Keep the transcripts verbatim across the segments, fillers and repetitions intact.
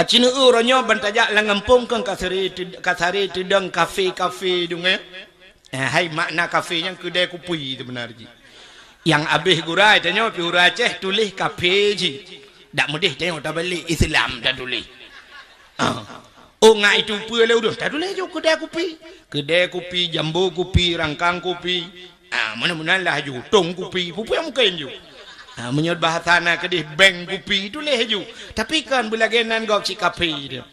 Aci neueu uroe nyoe ban tajak lam gampông keu kasari, kasari teudong kafe-kafe dungé. Eh, hai makna kafe nyan keudè kupi teubeuna jih. Nyang abéh gura tanyoe pih ureueng Aceh tuléh kafe jih. Dak meudeh tanyoe tabalek Islam tatuléh. Ah. Oh, ngat itu peue lé ureueng tatuléh ju keudè kupi. Keudè kupi, jambo kupi, rangkang kupi. Ah, meunan-meunan lah ju, tong kupi, peue-peue nyang mungken ju. Ah, meunyoe bahasa na keudeh beng kupi, tuléh ju. Tapi kon beulagèe nan gob cit kafe teuh.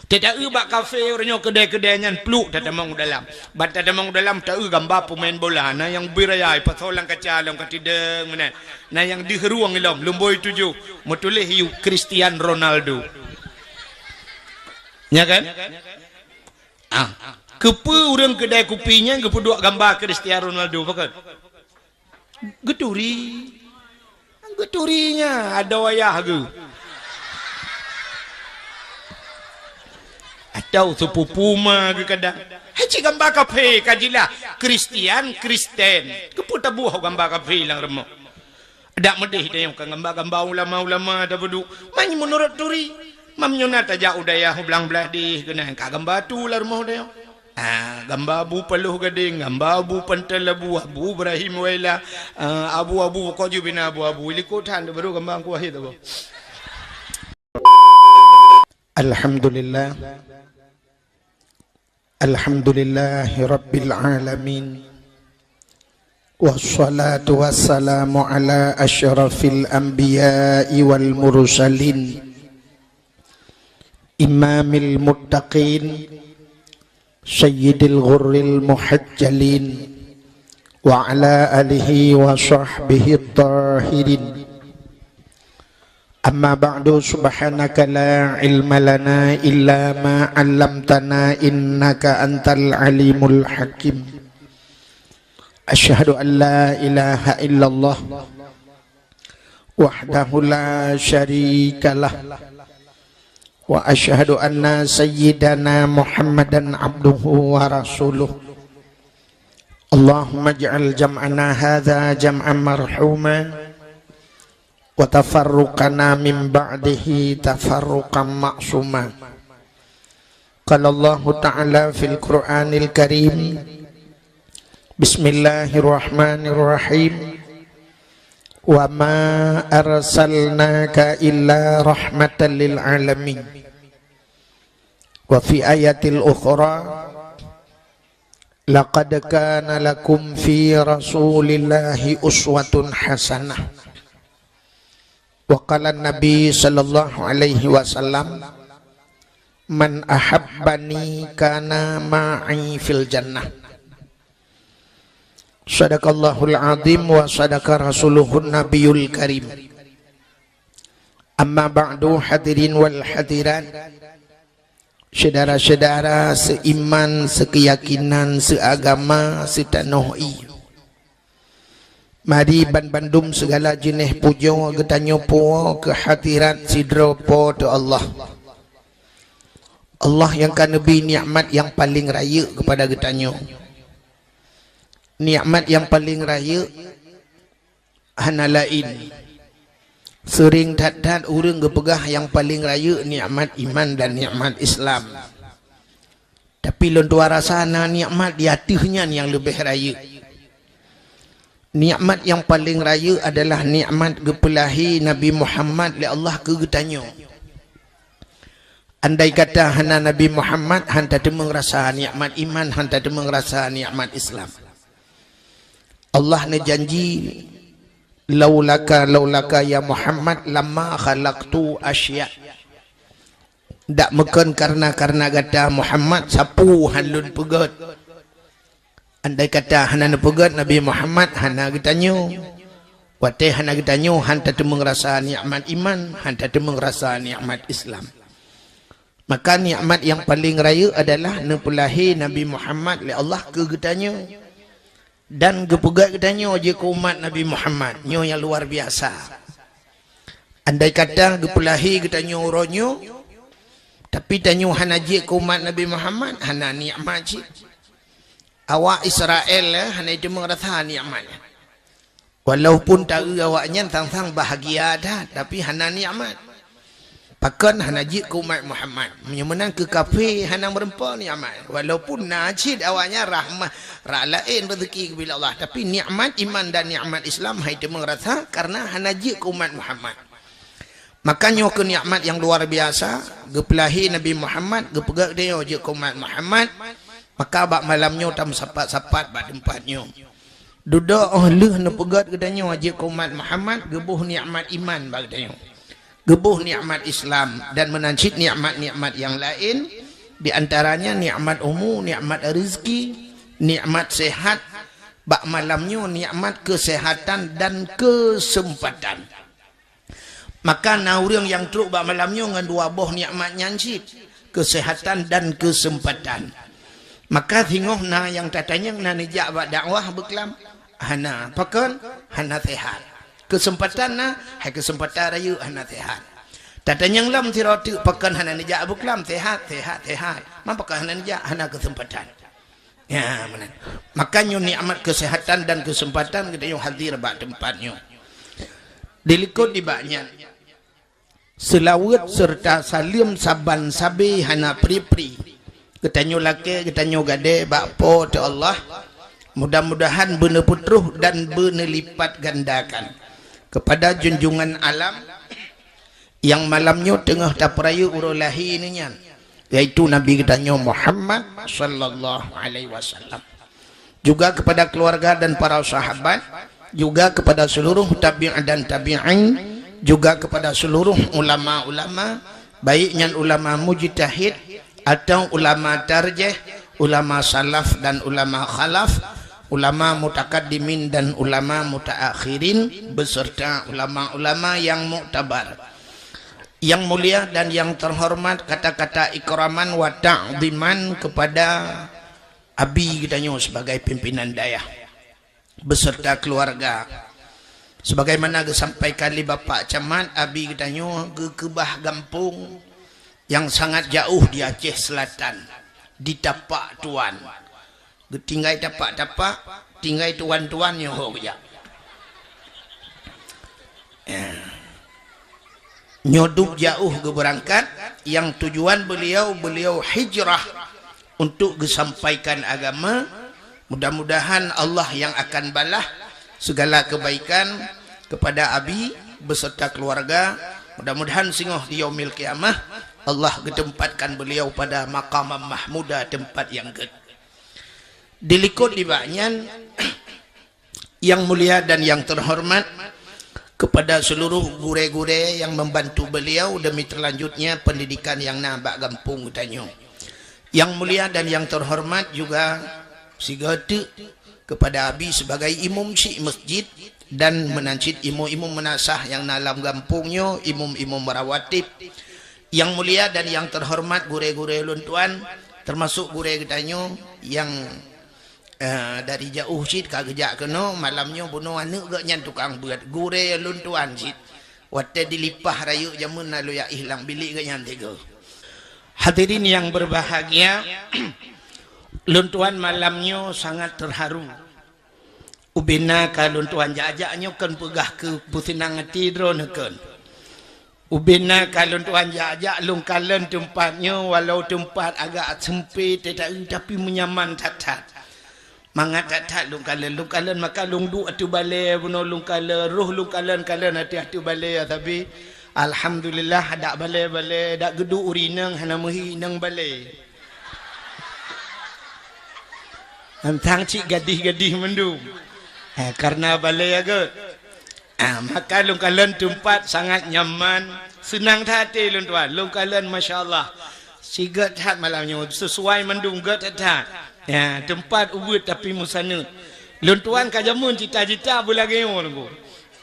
Teuta-eu bak kafe uroe nyoe keudè-keudè nyan pluek tatamong u dalam. Ban tatamong u dalam ta-eu gamba peumain bola, na nyang bri raya ipasoe lam kaca lom ka tidong meunan. Na nyang deuh rueng ilom lumboi tujoh meutuléh yue Cristiano Ronaldo. Nya kan? Ah, keupeue ureueng keudè kupi nyan geupeuduek gamba Cristiano Ronaldo pakon? Geuturi. Geuturi nyan adoe ayah geuh. Atau sepupu ma geuh kadang. Hai cit gamba kafe ka jilah Kristian, Kristen. Keupeue taboh gamba kafe lam rumoh? Dak meudeh tanyoe ka gamba-gamba ulama-ulama tapeuduek. Man meunurot turi. Man meunyoe na tajak u dayah u blang blaih deh keunan ka gamba tu lam rumoh tanyoe. Ah, gamba Abu Paloh Gadeng, gamba Abu Pantai Labu, Abu Ibrahim Waila, ah, Abu-Abu pokok jih bina Abu-Abu. Likot that baru gamba Teungku Wahid Abu. Alhamdulillah. Alhamdulillahi rabbil alamin. Wassalatu wassalamu ala asyrafil anbiya'i wal mursalin. Imamil muttaqin, sayyidil ghurril muhajjalin, wa ala alihi wa sahbihi tahirin. Amma ba'du, subhanaka la ilma lana illa ma 'allamtana innaka antal alimul hakim. Asyhadu an la ilaha illallah wahdahu la syarikalah. Wa asyhadu anna sayyidana Muhammadan abduhu wa rasuluh. Allahumma ij'al jam'ana hadza jam'an marhuma wa tafarruqana min ba'dihi tafarruqan ma'suma. Qala Allahu ta'ala fil Qur'anil Karim, Bismillahirrahmanirrahim. Wa ma arsalnaka illa rahmatan lil alamin. Wa fi ayatil ukhra, laqad kana lakum fi Rasulillahi uswatun hasanah. Wa qala Nabi sallallahu alaihi wasallam, "Man ahabbani kana ma'i fil jannah." Sadaqallahul azim wa sadaqa rasuluhun nabiyul karim. Amma ba'du, hadirin wal hadirat, syedara-syedara seiman, seukeyakinan, seuagama, seutanoh ie. Mari ban bandum seugala jeuneh pujoe geutanyoe puwoe keu hadirat sidroe Po teu Allah. Allah nyang ka neubri nikmat nyang paleng rayeuk keupada geutanyoe. Nikmat nyang paleng rayeuk hana laén. Seuring that-that ureuëng geupeugah nyang paleng rayeuk nikmat iman dan nikmat Islam. Tapi lôn tuan rasa na nikmat di ateueh nyan nyang leubeh rayeuk. Nikmat nyang paleng rayeuk adalah nikmat geupeulahé Nabi Muhammad lé Allah keu geutanyoe. Andai kata hana Nabi Muhammad, han tateumeung rasa nikmat iman, han tateumeung rasa nikmat Islam. Allah neujanji, "Laulaka, laulaka ya Muhammad, lama khalaqtu asya." Dak meukon kareuna-kareuna gata Muhammad, sapeue han lôn peugét. Andai kata hana neupeugét Nabi Muhammad, hana geutanyoe. Watée hana geutanyoe, han tateumeung rasa nikmat iman, han tateumeung rasa nikmat Islam. Maka nikmat nyang paleng rayeuk adalah neupeulahé Nabi Muhammad lé Allah keu geutanyoe. Dan geupeugét geutanyoe jeuet keu umat Nabi Muhammad, nyoe nyang luar biasa. Andai kata geupeulahé geutanyoe uroe nyoe, tapi tanyoe hana jeuet keu umat Nabi Muhammad, hana nikmat cit. Awak Israel, eh, hana jiteumeung rasa nikmat nyan. Walaupun taeu awaknyan sang-sang bahagia that, tapi hana nikmat. Pakon hana jeuet keu umat Muhammad? Meunyoe meunan keu kafé hana meureumpok nikmat. Walaupun na cit awaknyan rahmat, rak laén rezeki geubri lé Allah, tapi nikmat iman dan nikmat Islam hai teuma rasa karena hana jeuet keu umat Muhammad. Maka nyoe keuh nikmat nyang luar biasa, geupeulahé Nabi Muhammad, geupeugét geutanyoe jeuet keu umat Muhammad, maka bak malam nyoe tameusapat-sapat bak teumpat nyoe. Dudoe óh lheueh neupeugét geutanyoe jeuet keu umat Muhammad, geuboh nikmat iman bak geutanyoe. Geuboh nikmat Islam dan meunan cit nikmat-nikmat nyang laén, di antaranya nikmat umu, nikmat rezeki, nikmat sehat. Bak malam nyoe nikmat kesehatan dan kesempatan. Maka na ureuëng nyang trok bak malam nyoe ngon dua boh nikmat nyan cit, kesehatan dan kesempatan. Maka singoh na nyang tatanyong na neujak bak dakwah beuklam? Hana. Pakon? Hana sehat. Kesempatan na, hai kesempatan rayeuk hana sehat. Tatanyong lom sidroe teuk pakon hana neujak beuklam? Sehat, sehat, sehat. Man pakon hana neujak? Hana kesempatan. Ya, meunan. Maka nyoe nikmat kesehatan dan kesempatan geutanyoe hadir bak teumpat nyoe. Dilikot nibak nyan, seulaweuet serta saleuem saban sabe hana pri-pri. Geutanyoe lakée, geutanyoe gadée bak Po teu Allah. Mudah-mudahan beuneupeutroh dan beuneulipatgandakan kepada junjungan alam nyang malam nyoe teungoh tapeurayeuk uroe lahé nyan, yaitu Nabi geutanyoe Muhammad sallallahu alaihi wasallam. Juga kepada keluarga dan para sahabat, juga kepada seluruh tabi'in dan tabi'in, juga kepada seluruh ulama-ulama, baik nyan ulama mujtahid atau ulama tarjih, ulama salaf dan ulama khalaf, ulama mutakaddimin dan ulama mutaakhirin, beserta ulama-ulama yang muktabar. Yang mulia dan yang terhormat, kata-kata ikraman wa ta'ziman kepada Abi geutanyoe sebagai pimpinan dayah beserta keluarga. Sebagaimana geusampaikan lé Bapak Camat, Abi geutanyoe geukeubah gampông nyang sangat jauh di Aceh Selatan, di Tapak Tuan. Geutinggai tapak-tapak, tinggai tuan-tuan nyoe ho geujak. Eh. Nyoe dub jauh geubeurangkat, nyang tujuan beliau, beliau hijrah untuk geusampaikan agama. Mudah-mudahan Allah yang akan balah segala kebaikan kepada Abi beserta keluarga. Mudah-mudahan singoh di yaumil qiyamah Allah geutempatkan beliau pada maqamam mahmuda, tempat yang gét. Dilikot nibak nyan, yang mulia dan yang terhormat, kepada seluruh gurée-gurée yang membantu beliau demi terlanjutnya pendidikan yang na bak gampông geutanyoe. Yang mulia dan yang terhormat juga sigoe teuk kepada Abi sebagai imum syik masjid dan meunan cit imum-imum meunasah nyang na lam gampông nyoe, imum-imum rawatib. Yang mulia dan yang terhormat gurée-gurée ulôn tuan, termasuk gurée geutanyoe yang Eh, dari jauh cit ka geujak keunoe, malam nyoe bunoe aneuëk geuh nyan tukang beuet, gurée lôn tuan cit. Watée dilipah rayeuk jameun na lôn jak éh lam bilék geuh nyan tiga. Hadirin yang berbahagia, lôn tuan malam nyoe sangat terharu. Ubena ka lôn tuan jak-jak nyoe kon peugah keu peuseunang até droeneuh kon. Ubena ka lôn tuan jak-jak lôn kalon teumpat nyoe, walau teumpat agak seumpét, tetapi, tapi meunyaman that-that. Mangat that-that lôn kalon. Lôn kalon maka lôn duek ateueh balée bunoe lôn kalon, roh lôn kalon-kalon ateueh, ateueh balée, tapi alhamdulillah dak balée-balée, dak geuduek ureuëng inong hana meuhi inong balée. Teuntang cit gadih-gadih mandum. Ha, karena balée ya gét. Ah, maka lôn kalon teumpat sangat nyaman, seunang that até lôn tuan. Lôn kalon, masya Allah. Sigét that malam nyoe, sesuai mandum gét that. Ya, teumpat ubit tapi meusaneut. Lôn tuan ka jameun cita-cita beulagée nyoe, Teungku.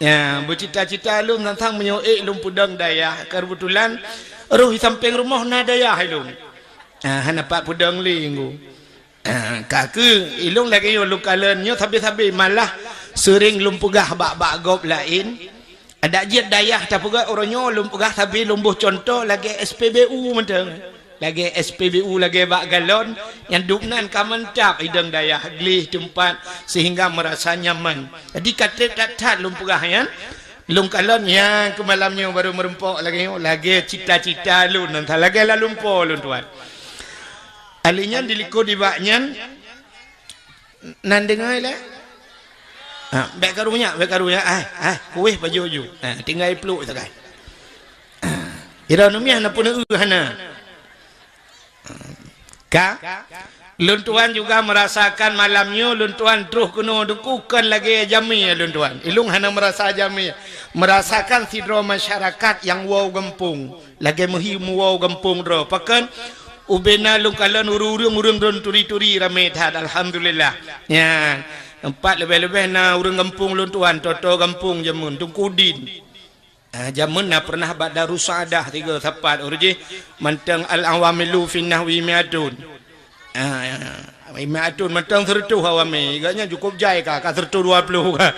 Ya, beucita-cita lôn teuntang meunyoe ék lôn peudong dayah. Keubeutulan roh di sampéng rumoh na dayah lôn. Ah, hana pat peudong lé, Teungku. Ah, ka keuh, ilôn lagée nyoe lôn kalon nyoe sabe-sabe, malah seuring lôn peugah bak-bak gob laén. Adak jeuet dayah tapeugah uroe nyoe lôn peugah sabe lôn boh cuntoh lagée S P B U mantong. Lagée S P B U lagée bak galon, nyang dubnan ka mantap idong dayah, gleh teumpat sehingga meurasa nyaman. Jadi ka treb that-that lôn peugah nyan, Lôn kalon nyang keu malam nyoe barô meurumpok lagèe nyoe, lagèe cita-cita lôn, nan lagèe lalumpo lôn tuan. Ahli nyan dilikot dibak nyan, nan deungoe lé. Ha, bèk karu nyak, bèk karu nyak. Ah, ah, kueh baju-baju. Ha, tinggai pluk sagai. Ha, ira numiah na pun eu hana. Ka? Lôn tuan juga merasakan malam nyoe, lôn tuan troh keunoe Teungku kon lagèe jamé lôn tuan. Ilôn hana merasa jamé. Merasakan sidroe masyarakat nyang woe gampông. Lagèe meuhi meuwoe gampông droe. Pakon? Ubena lôn kalon ureueng-ureueng, ureueng lôn turi-turi ramé that, alhamdulillah. Nyan, teumpat leubeh-leubeh na ureueng gampông lôn tuan, toto gampông jameun, Teungku Din. Ah, jameun na pernah bak Darussadah tiga sapat ureueng jih, mantong al-awamilu fin nahwi mi'atun. Ah, mi'atun mantong seureutôh awamil, agaknya cukup jai ka, ka seureutôh dua puluh ka.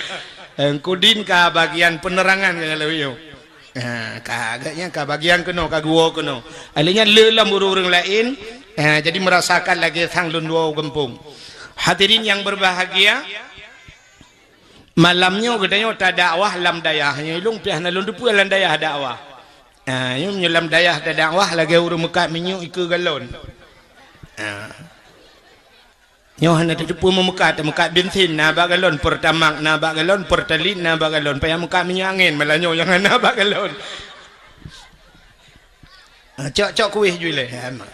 Eh, Teungku Din ka bagian penerangan ka lalu yo. Ah, ka agaknya ka bagian keunoe, ka geuwoe keunoe. Ahli nyan le lom ureueng-ureueng laén, ah, jadi merasakan lagèe sang lôn woe gampông. Hadirin yang berbahagia, malam nyoe geutanyoe tadakwah lam dayah. Nyoe ilôn piah na lôn teupeue lam dayah dakwah. Ha, nyoe meunyoe lam dayah tadakwah lagèe ureueng meukat minyeuk ikeue galon. Ha. Nyoe hana tateupeue meumeukat, meukat bensin na bak galon, Pertamax na bak galon, Pertalite na bak galon, payah meukat minyeuk angén, malah nyoe nyang hana bak galon. Ha, cok-cok kueh ju ilèe. Ha, ma.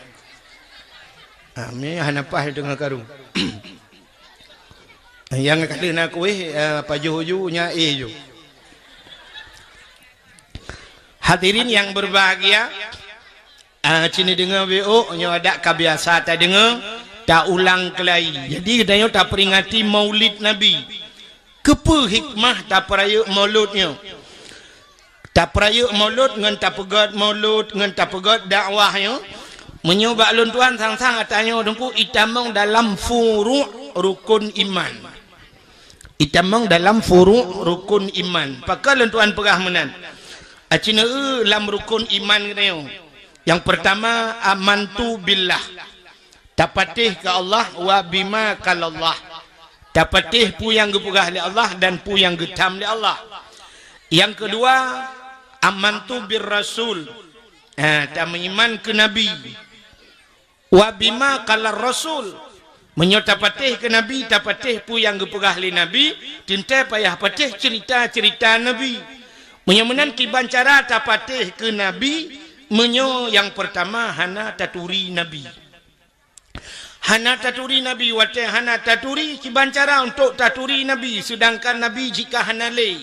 Ha, mi hana paih deungon karu. Nyang ka lheueh na kueh, eh, pajoh ju, nyan éh ju. Hadirin yang berbahagia, eh, cini deungoe W O, nyoe adak ka biasa tadeungoe, taulang keulai. Jadi, geutanyoe taperingati Maulid Nabi. Keupeue hikmah tapeurayeuk Maulud nyoe? Tapeurayeuk Maulud ngon tapeugèt Maulud ngon tapeugèt dakwah nyoe. Meunyoe bak lôn tuan sang-sang ata nyoe Teungku itamong dalam furu' rukun iman. Itamong dalam furu' rukun iman. Pakon lôn tuan peugah meunan? Aci neu lam rukun iman geutanyoe. Yang pertama, amantu billah. Tapatéh keu Allah wa bima qalallah. Tapatéh peue nyang geupeugah lé Allah dan peue nyang geutham lé Allah. Nyang keudua, amantu bir rasul. Ha, tameuiman keu Nabi. Wa bima qalar rasul. Meunyoe tapatéh keu Nabi, tapatéh peue nyang geupeugah lé Nabi, teuntèe payah patéh ceurita-ceurita Nabi. Meunyoe meunan kiban cara tapatéh keu Nabi, meunyoe nyang peurtama hana taturi Nabi. Hana taturi Nabi, watèe hana taturi, kiban cara untuk taturi Nabi, seudangkan Nabi jika hana lé.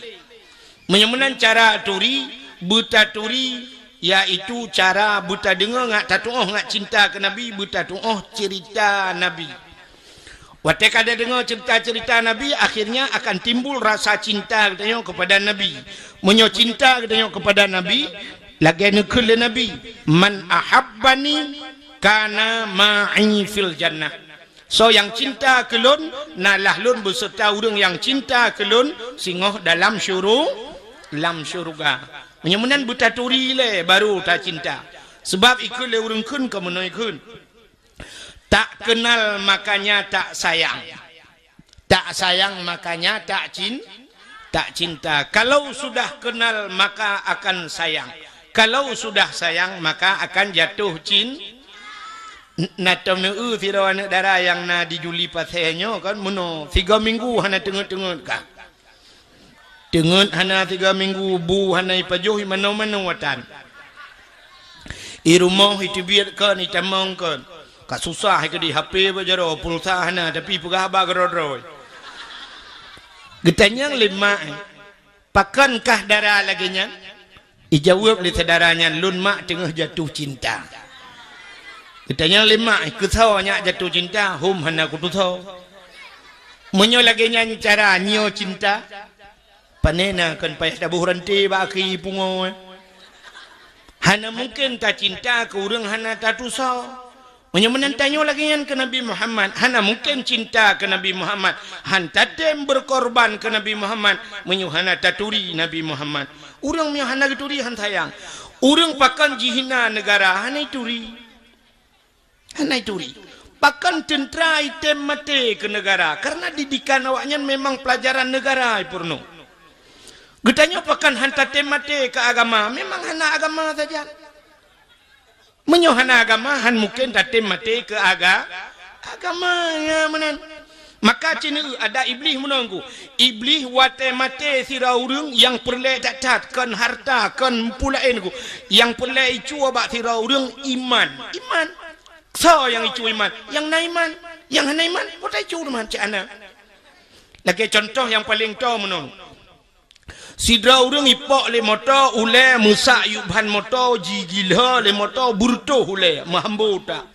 Meunyoe meunan cara turi, beutaturi, yaitu cara beutadeungoe ngat tatuoh ngat cinta keu Nabi, beutatuoh ceurita Nabi. Watèe ka tadeungoe ceurita-ceurita Nabi, akhirnya akan timbul rasa cinta geutanyoe keupada Nabi. Meunyoe cinta geutanyoe keupada Nabi, lagèe neukheun lé Nabi, "Man ahabbani kana ma'i fil jannah." Soe nyang cinta keu lôn, na lah lôn beuseurta ureueng nyang cinta keu lôn singoh dalam syuru-, lam syeuruga. Meunyoe meunan beutaturi lé baru tacinta. Seubab ikheun lé ureueng kheun ka meunoe kheun. Tak kenal makanya tak sayang. Tak sayang makanya tak cin-, tak cinta. Kalau sudah kenal maka akan sayang. Kalau sudah sayang maka akan jatuh cin-, N-, na tom neu sidroe aneuk dara nyang na di Juli Pasè nyoe kan meunoe, sigoe minggu hana teungeut-teungeut ka. Teungeut hana sigoe minggu, bu hana ipajoh, imanoe-manoe atan. I rumoh iteubiet kon, itamong kon. Ka susah keudeh, H P bak jaroe, pulsa hana, tapi peugah haba keudroe-droe. Geutanyong lé mak, "Pakon kah dara lagèe nyan?" Ijaweueb lé syedara nyan, "Lôn mak teungoh jatuh cinta." Geutanyong lé mak, "Keusoe nyak jatuh cinta?" "Hom hana kutusoe." Meunyoe lagèe nyan cara nyoe cinta, Pane na kon payah taboh ranté bak akhé pungoe. Hana mungken tacinta keu ureueng hana tatusoe. Meunyoe meunan tanyoe lagèe nyan keu Nabi Muhammad, hana mungken cinta keu Nabi Muhammad, han tatem beukorban keu Nabi Muhammad meunyoe hana taturi Nabi Muhammad. Ureueng meunyoe hana geuturi han sayang. Ureueng pakon jihina neugara hana ituri. Hana ituri. Pakon teuntra item maté keu neugara, kareuna didikan awaknyan memang peulajaran neugara ipeurunoe. Geutanyoe pakon han tatem maté keu agama? Memang hana agama sajan. Meunyoe hana agama, han mungken tatem maté keu aga-, agama, ya meunan. Maka ceuneuk ada Iblih meunan ku. Iblih watée maté sidroe ureuëng nyang peureulée that-that, kon harta, kon peue laén ku. Nyang peureulée icue bak sidroe ureuëng iman. Iman. Soe nyang icue iman? Nyang na iman. Nyang hana iman, peue tacue iman cit hana. Lagée contoh nyang paleng toe meunan. Sidroe ureuëng ipok lé moto, ulée meusak yub ban moto, jigila lé moto, beureutoh ulée, meuhambo utak.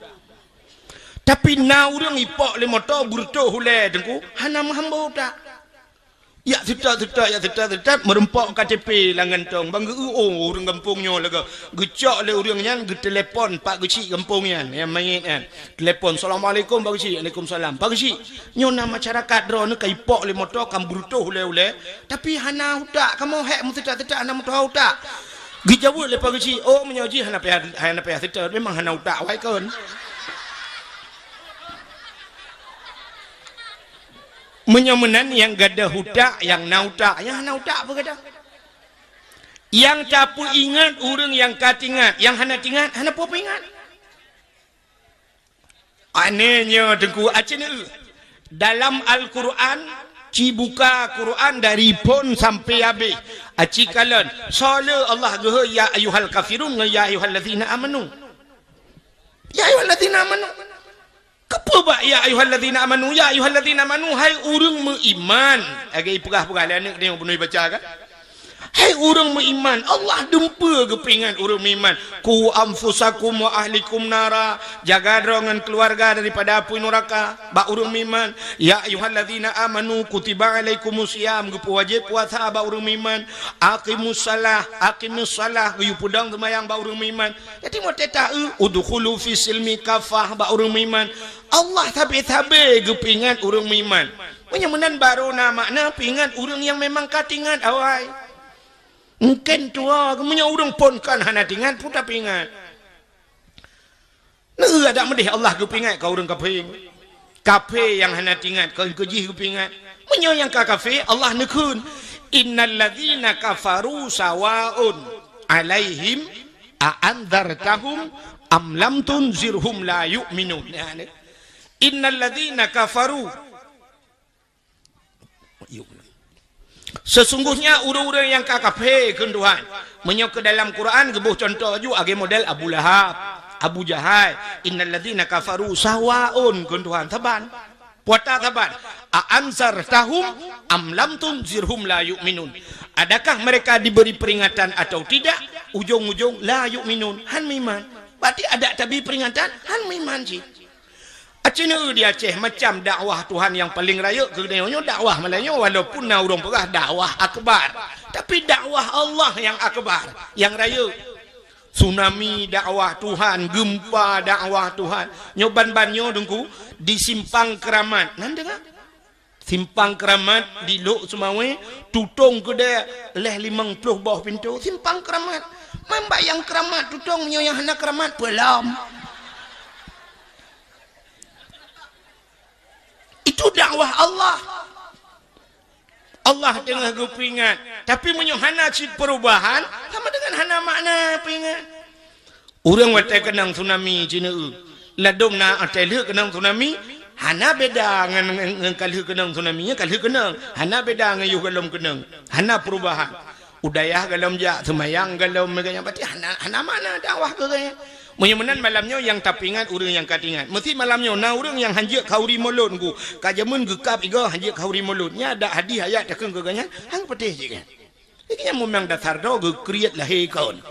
Tapi na ureuëng ipok lé moto, beureutoh ulée, Teungku, hana meuhambo utak. Yak seutôt-seutôt, yak seutôt-seutôt, meurumpok K T P lam gantong. Ban geu-, oh, ureuëng gampông nyoe lagée. Geucok lé ureuëng nyan, geutelepon Pak Geuchik gampông nyan, nyang manyét nyan. Telepon, "Assalamualaikum, Pak Geuchik." "Waalaikumsalam." "Pak Geuchik, nyoe na masyarakat droeneuh ka ipok lé moto, ka beureutoh ulée-ulée, tapi hana utak, kamoe hék meuseutôt-seutôt hana meutuha utak." Geujaweueb lé Pak Geuchik, "Oh, meunyoe jih hana payah, hana payah seutôt, memang hana utak awai kon." Meunyoe meunan nyang gadôh utak, nyang na utak, nyang hana utak peue gadôh? Nyang tapeuingat ureuëng nyang ka tingat, nyang hana tingat, hana peue peuingat. Aneh nyoe Teungku, aci neu. Dalam Al-Quran, ci buka Quran dari phon sampai habéh. Aci kalon, soe le Allah geuhôi ya ayyuhal kafirun ngon ya ayyuhallazina amanu. Ya ayyuhallazina amanu. Keupeue bak ya ayyuhallazina amanu, ya ayyuhallazina amanu, hai ureuëng meuiman. Lagée ipeugah-peugah lé aneuëk tanyoe bunoe baca kan? Hai ureuëng meuiman, Allah dumpeue geupeuingat ureuëng meuiman. "Qu anfusakum wa ahlikum nara." Jaga droe ngon keuluwarga daripada apui nuraka. Bak ureuëng meuiman. "Ya ayyuhallazina amanu kutiba alaikumus siyam." Geupeuwajéb puasa bak ureuëng meuiman. "Aqimus salah, aqimus salah." Geuyue peudong seumayang bak ureuëng meuiman. Jadi, meu teuta eu, "Udkhulu fi silmi kafah," bak ureuëng meuiman. Allah sabe-sabe geupeuingat ureuëng meuiman. Meunyoe meunan baru na makna peuingat ureuëng nyang memang ka tingat awai. Mungken tuha, meunyoe ureuëng phon kan hana tingat, peue tapeuingat. Neu adak meudeh Allah geupeuingat ka ureuëng kafé. Kafé nyang hana tingat, kon keu jih geupeuingat. Meunyoe nyang ka kafé, Allah neukheun, "Innal ladzina kafaru sawaun alaihim a anzartahum am lam tunzirhum la yu'minun." Nah, ni. "Innal ladzina kafaru." Sesungguhnya ureuëng-ureuëng nyang ka kafé kheun Tuhan. Meunyoe keu dalam Quran geuboh cuntoh ju lagée model Abu Lahab, Abu Jahal, "Innal ladzina kafaru sawaun," kheun Tuhan, saban. Puata saban. "A anzartahum am lam tunzirhum la yu'minun." Adakah mereka diberi peringatan atau tidak? Ujong-ujong la yu'minun, han meuiman. Berarti adak tabi peringatan, han meuiman cit. Aci neu di Aceh macam dakwah Tuhan nyang paleng rayeuk keu geutanyoe nyoe dakwah malam nyoe, walaupun na ureuëng peugah dakwah akbar. Tapi dakwah Allah nyang akbar, nyang rayeuk. Tsunami dakwah Tuhan, gempa dakwah Tuhan. Nyoe ban-ban nyoe Teungku di Simpang Keramat. Nan deungoe? Simpang Keramat di Lhok Seumawé, tutong keudée lhée limong ploh boh pintoe. Simpang Keramat. Man bak nyang keramat tutong, nyoe nyang hana keramat peulom. Itu dakwah Allah. Allah teungoh geupeuingat. Tapi meunyoe hana cit perubahan, sama dengan hana makna peuingat. Ureuëng watée keunong tsunami cit neu. Ladom na watée lheueh keunong tsunami, hana beda ngon, ngon, ngon ka lheueh keunong tsunami, nyan ka lheueh keunong. Hana beda ngon yoh gohlom keunong. Hana perubahan. Udayah gohlom jak, seumayang gohlom, meuga nyan berarti hana, hana makna dakwah keu geuh nyan. Meunyoe meunan malam nyoe nyang tapeuingat ureuëng nyang ka teuingat. Meusi malam nyoe na ureuëng nyang hanjeuet khauri mulod Teungku. Ka jameun geukab igoe hanjeuet khauri mulod. Nyan adak hadih ayat takheun keu geuh nyan, han geupatéh jih nyan. Nyan memang dasar droe geukriet lahé kon.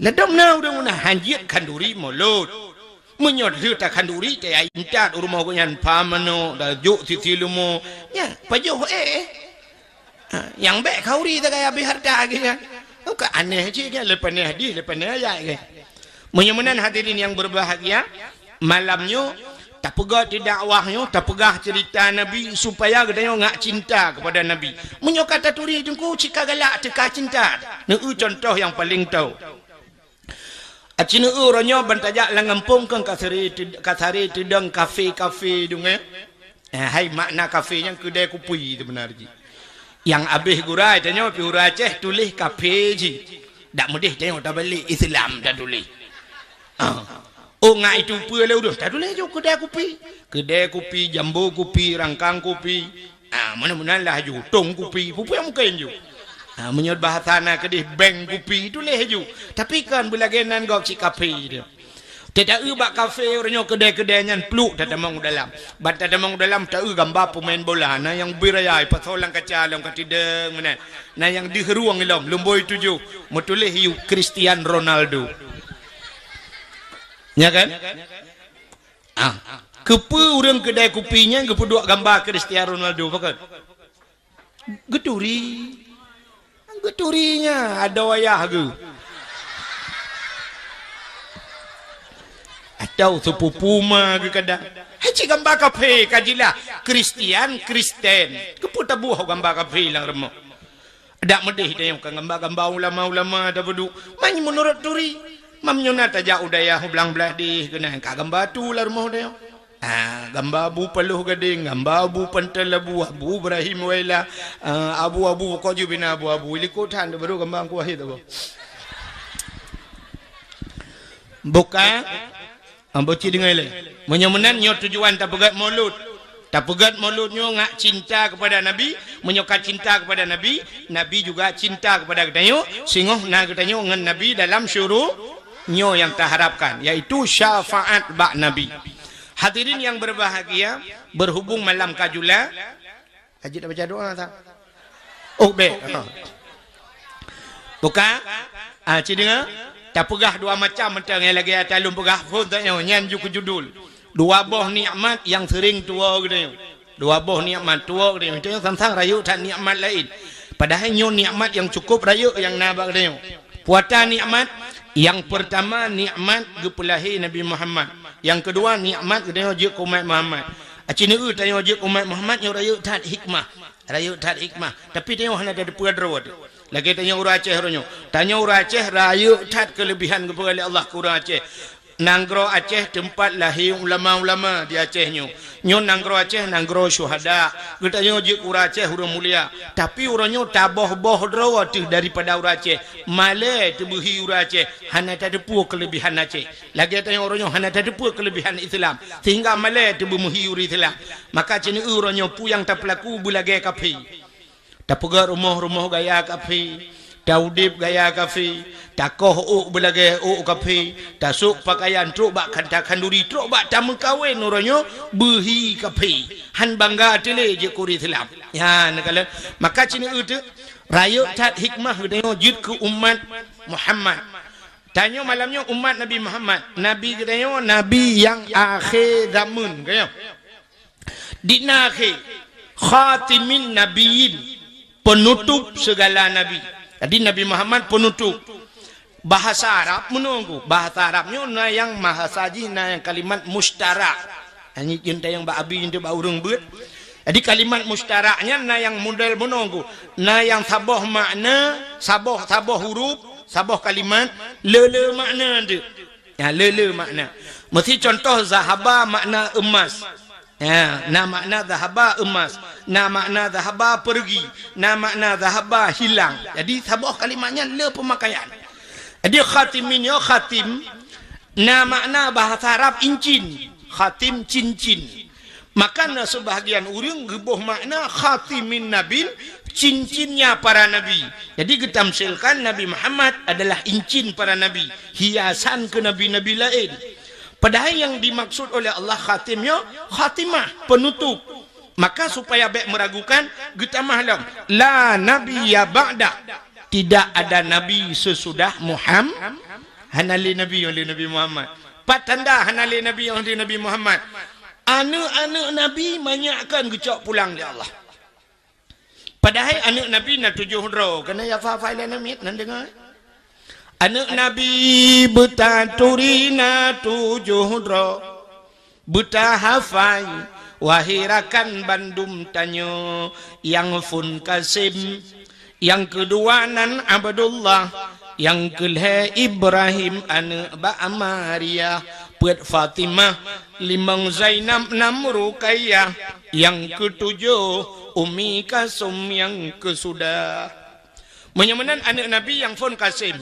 Ladom na ureuëng meunan hanjeuet khanduri mulod. Meunyoe lheueh takhanduri, tayai intat u rumoh gobnyan, pha manok, tajok sisi leumo. Nyan, pajoh éh. Ha, nyang bék khauri sagai habéh hareuta geuh nyan. Ka aneh cit geuh, leupah nyan hadih, leupah nyan ayat geuh. Meunyoe meunan hadirin nyang berbahagia, malam nyoe tapeugah di dakwah nyoe, tapeugah ceurita Nabi supaya geutanyoe ngak cinta keupada Nabi. Meunyoe ka taturi Teungku cit ka galak teuka cinta. Neu cuntoh nyang paleng toe. Aci neu uroe nyoe ban tajak lam gampông keu kasari, kasari teudong kafe-kafe deungoe. Eh, hai makna kafé nyan keudè kupi seubeuna jih. Nyang abéh gura tanyoe pih ureueng Aceh tuléh kafé jih. Dak meudeh tanyoe tabalek Islam tatuléh. Ah. Oh, ngat itu peue lé ureueng tatuléh ju keudè kupi. Keudè kupi, jambo kupi, rangkang kupi. Ah, meunan-meunan lah ju, tong kupi. Peue-peue nyang mungken ju. Ah, meunyoe bahasa na keudeh beng kupi, tuléh ju. Tapi kan beulagèe nan gob cit kafé tu. Teuta-eu bak kafé uroe nyoe keudè-keudè nyan pluek tatamong u dalam. Ban tatamong u dalam ta-eu gamba peumain bola, na nyang bri raya ipasoe lam kaca lom ka tideng meunan. Na nyang deuh rueng ilom lumboi tujoh meutuléh yue Cristiano Ronaldo. Nya kan? Ah, keupeue ureueng keudè kupi nyan geupeuduek gamba Cristiano Ronaldo pakon? Geuturi. Geuturi nyan adoe ayah geuh. Atau sepupu ma geuh kadang. Hai cit gamba kafé ka jilah. Kristian, Kristen. Keupeue taboh gamba kafé lam rumoh? Dak meudeh tanyoe ka gamba-gamba ulama-ulama tapeuduek. Man meunurot turi. Meunyoe na tajak u dayah u blang blaih deh keunan ka gamba tu lam rumoh tanyoe. Ah, gamba Abu Paloh Gadeng, gamba Abu Pantai Labu, Abu Ibrahim Waila, ah, Abu-Abu, pokok jih bina Abu-Abu. Likot that, baru gamba Teungku Wahid Abu. Buka, ah, boci deungai lé. Meunyoe meunan, nyoe tujuan tapeugèt Maulud. Tapeugèt Maulud nyoe ngat cinta kepada Nabi. Meunyoe ka cinta kepada Nabi, Nabi juga cinta kepada geutanyoe. Singoh na geutanyoe ngon Nabi dalam syuru-, nyoe nyang taharapkan, yaitu syafaat bak Nabi. Hadirin yang berbahagia, berhubung malam ka jula, hajat baca doa tak? Oh, bèk. Ha. Buka. Ah, ci deungoe. Tapeugah dua macam mantong nyang lagèe ata lôn peugah phôn tanyoe, nyan ju keu judul. Dua boh nikmat nyang sering tuwoe geutanyoe. Dua boh nikmat tuwoe geutanyoe. Tanyoe sang-sang rayeuk that nikmat laén. Padahai nyoe nikmat nyang cukup rayeuk nyang na bak geutanyoe. Puata nikmat, nyang peurtama nikmat geupeulahé Nabi Muhammad. Nyang keudua nikmat geutanyoe jeuet keu umat Muhammad. Aci neueu tanyoe jeuet keu umat Muhammad nyoe rayeuk that hikmah. Rayeuk that hikmah. Tapi tanyoe hana tateupeue droe teuh. Lagèe tanyoe ureueng Aceh uroe nyoe. Tanyoe ureueng Aceh rayeuk that keuleubihan geupeugah lé Allah keu ureueng Aceh. Nanggroe Aceh teumpat lahé ulama-ulama di Aceh nyoe. Nyoe nanggroe Aceh nanggroe syuhada. Geutanyoe jeuet keu ureueng Aceh ureueng mulia. Tapi uroe nyoe taboh-boh droe teuh daripada ureueng Aceh. Malèe teubeuhi ureueng Aceh. Hana tateupeue keuleubihan Aceh. Lagèe tanyoe uroe nyoe hana tateupeue keuleubihan Islam. Sehingga malèe teubeumeuhi ureueng Islam. Maka ci neueu uroe nyoe peue nyang tapeulaku beulagèe kafé. Tapeugèt rumoh-rumoh gaya kafé, taudép gaya kafé, takoh ôk beulagèe ôk kafé, tasôk peukayan trôk bak kanta khanduri, trôk bak tameukawen uroe nyoe beuhi kafé. Han bangga até lé jeuet keu ureueng Islam. Nyan neukalon. Maka ci neueu teuh, rayeuk that hikmah geutanyoe jeuet keu umat Muhammad. Tanyoe malam nyoe umat Nabi Muhammad. Nabi geutanyoe nabi nyang akhé zameun, ka nyoe. Di na akhé, khatimin nabiyyin, penutup segala nabi. Jadi Nabi Muhammad penutup. Bahasa Arab meunoe, bahasa Arab nyoe na nyang bahasa jih na nyang kalimat musytarak. Nyan jeuet tanyong bak abi, jeuet bak ureueng beuet. Jadi kalimat musytarak nyan na nyang model meunoe, na nyang saboh makna, saboh, saboh huruf, saboh kalimat, le-le makna teuh. Ya, le-le makna. Meusi contoh zahaba makna emas. Ya, na makna zahaba emas, na makna zahaba pergi, na makna zahaba hilang. Jadi saboh kalimat nyan le peumakaian. Jadi khatimin nyoe khatim na makna bahasa Arab incin, khatim cincin. Maka na sebahagian ureueng geuboh makna khatimin nabin, cincinnya para nabi. Jadi geutamsilkan Nabi Muhammad adalah incin para nabi, hiasan keu nabi-nabi laén. Padahai nyang dimaksud oleh Allah khatim nyoe khatimah, penutup. Maka supaya bèk meuragukan, geutamah lom, "La nabiyya ba'da." Tidak ada nabi sesudah Muham-, hana lé nabi nyang lé Nabi Muhammad. Pat tanda hana lé nabi nyang lé Nabi Muhammad? Aneuk-aneuk nabi manyak kan geucok pulang lé Allah. Padahai aneuk Nabi na tujoh droe. Keuneuk ya fa-, fa-, ilai namiet, nan deungoe. Aneuk Nabi beutaturi na tujoh droe. Beutahafai, wahai rakan bandum tanyoe, nyang phôn Kasim, nyang keudua nan Abdullah, nyang keulhèe Ibrahim aneuk bak Maria, Peuet Fatimah, limong Zainab, nam Ruqayyah, nyang keutujoh Ummi Kalsum nyang keusudah. Meunyoe meunan aneuëk Nabi nyang phon Kasim,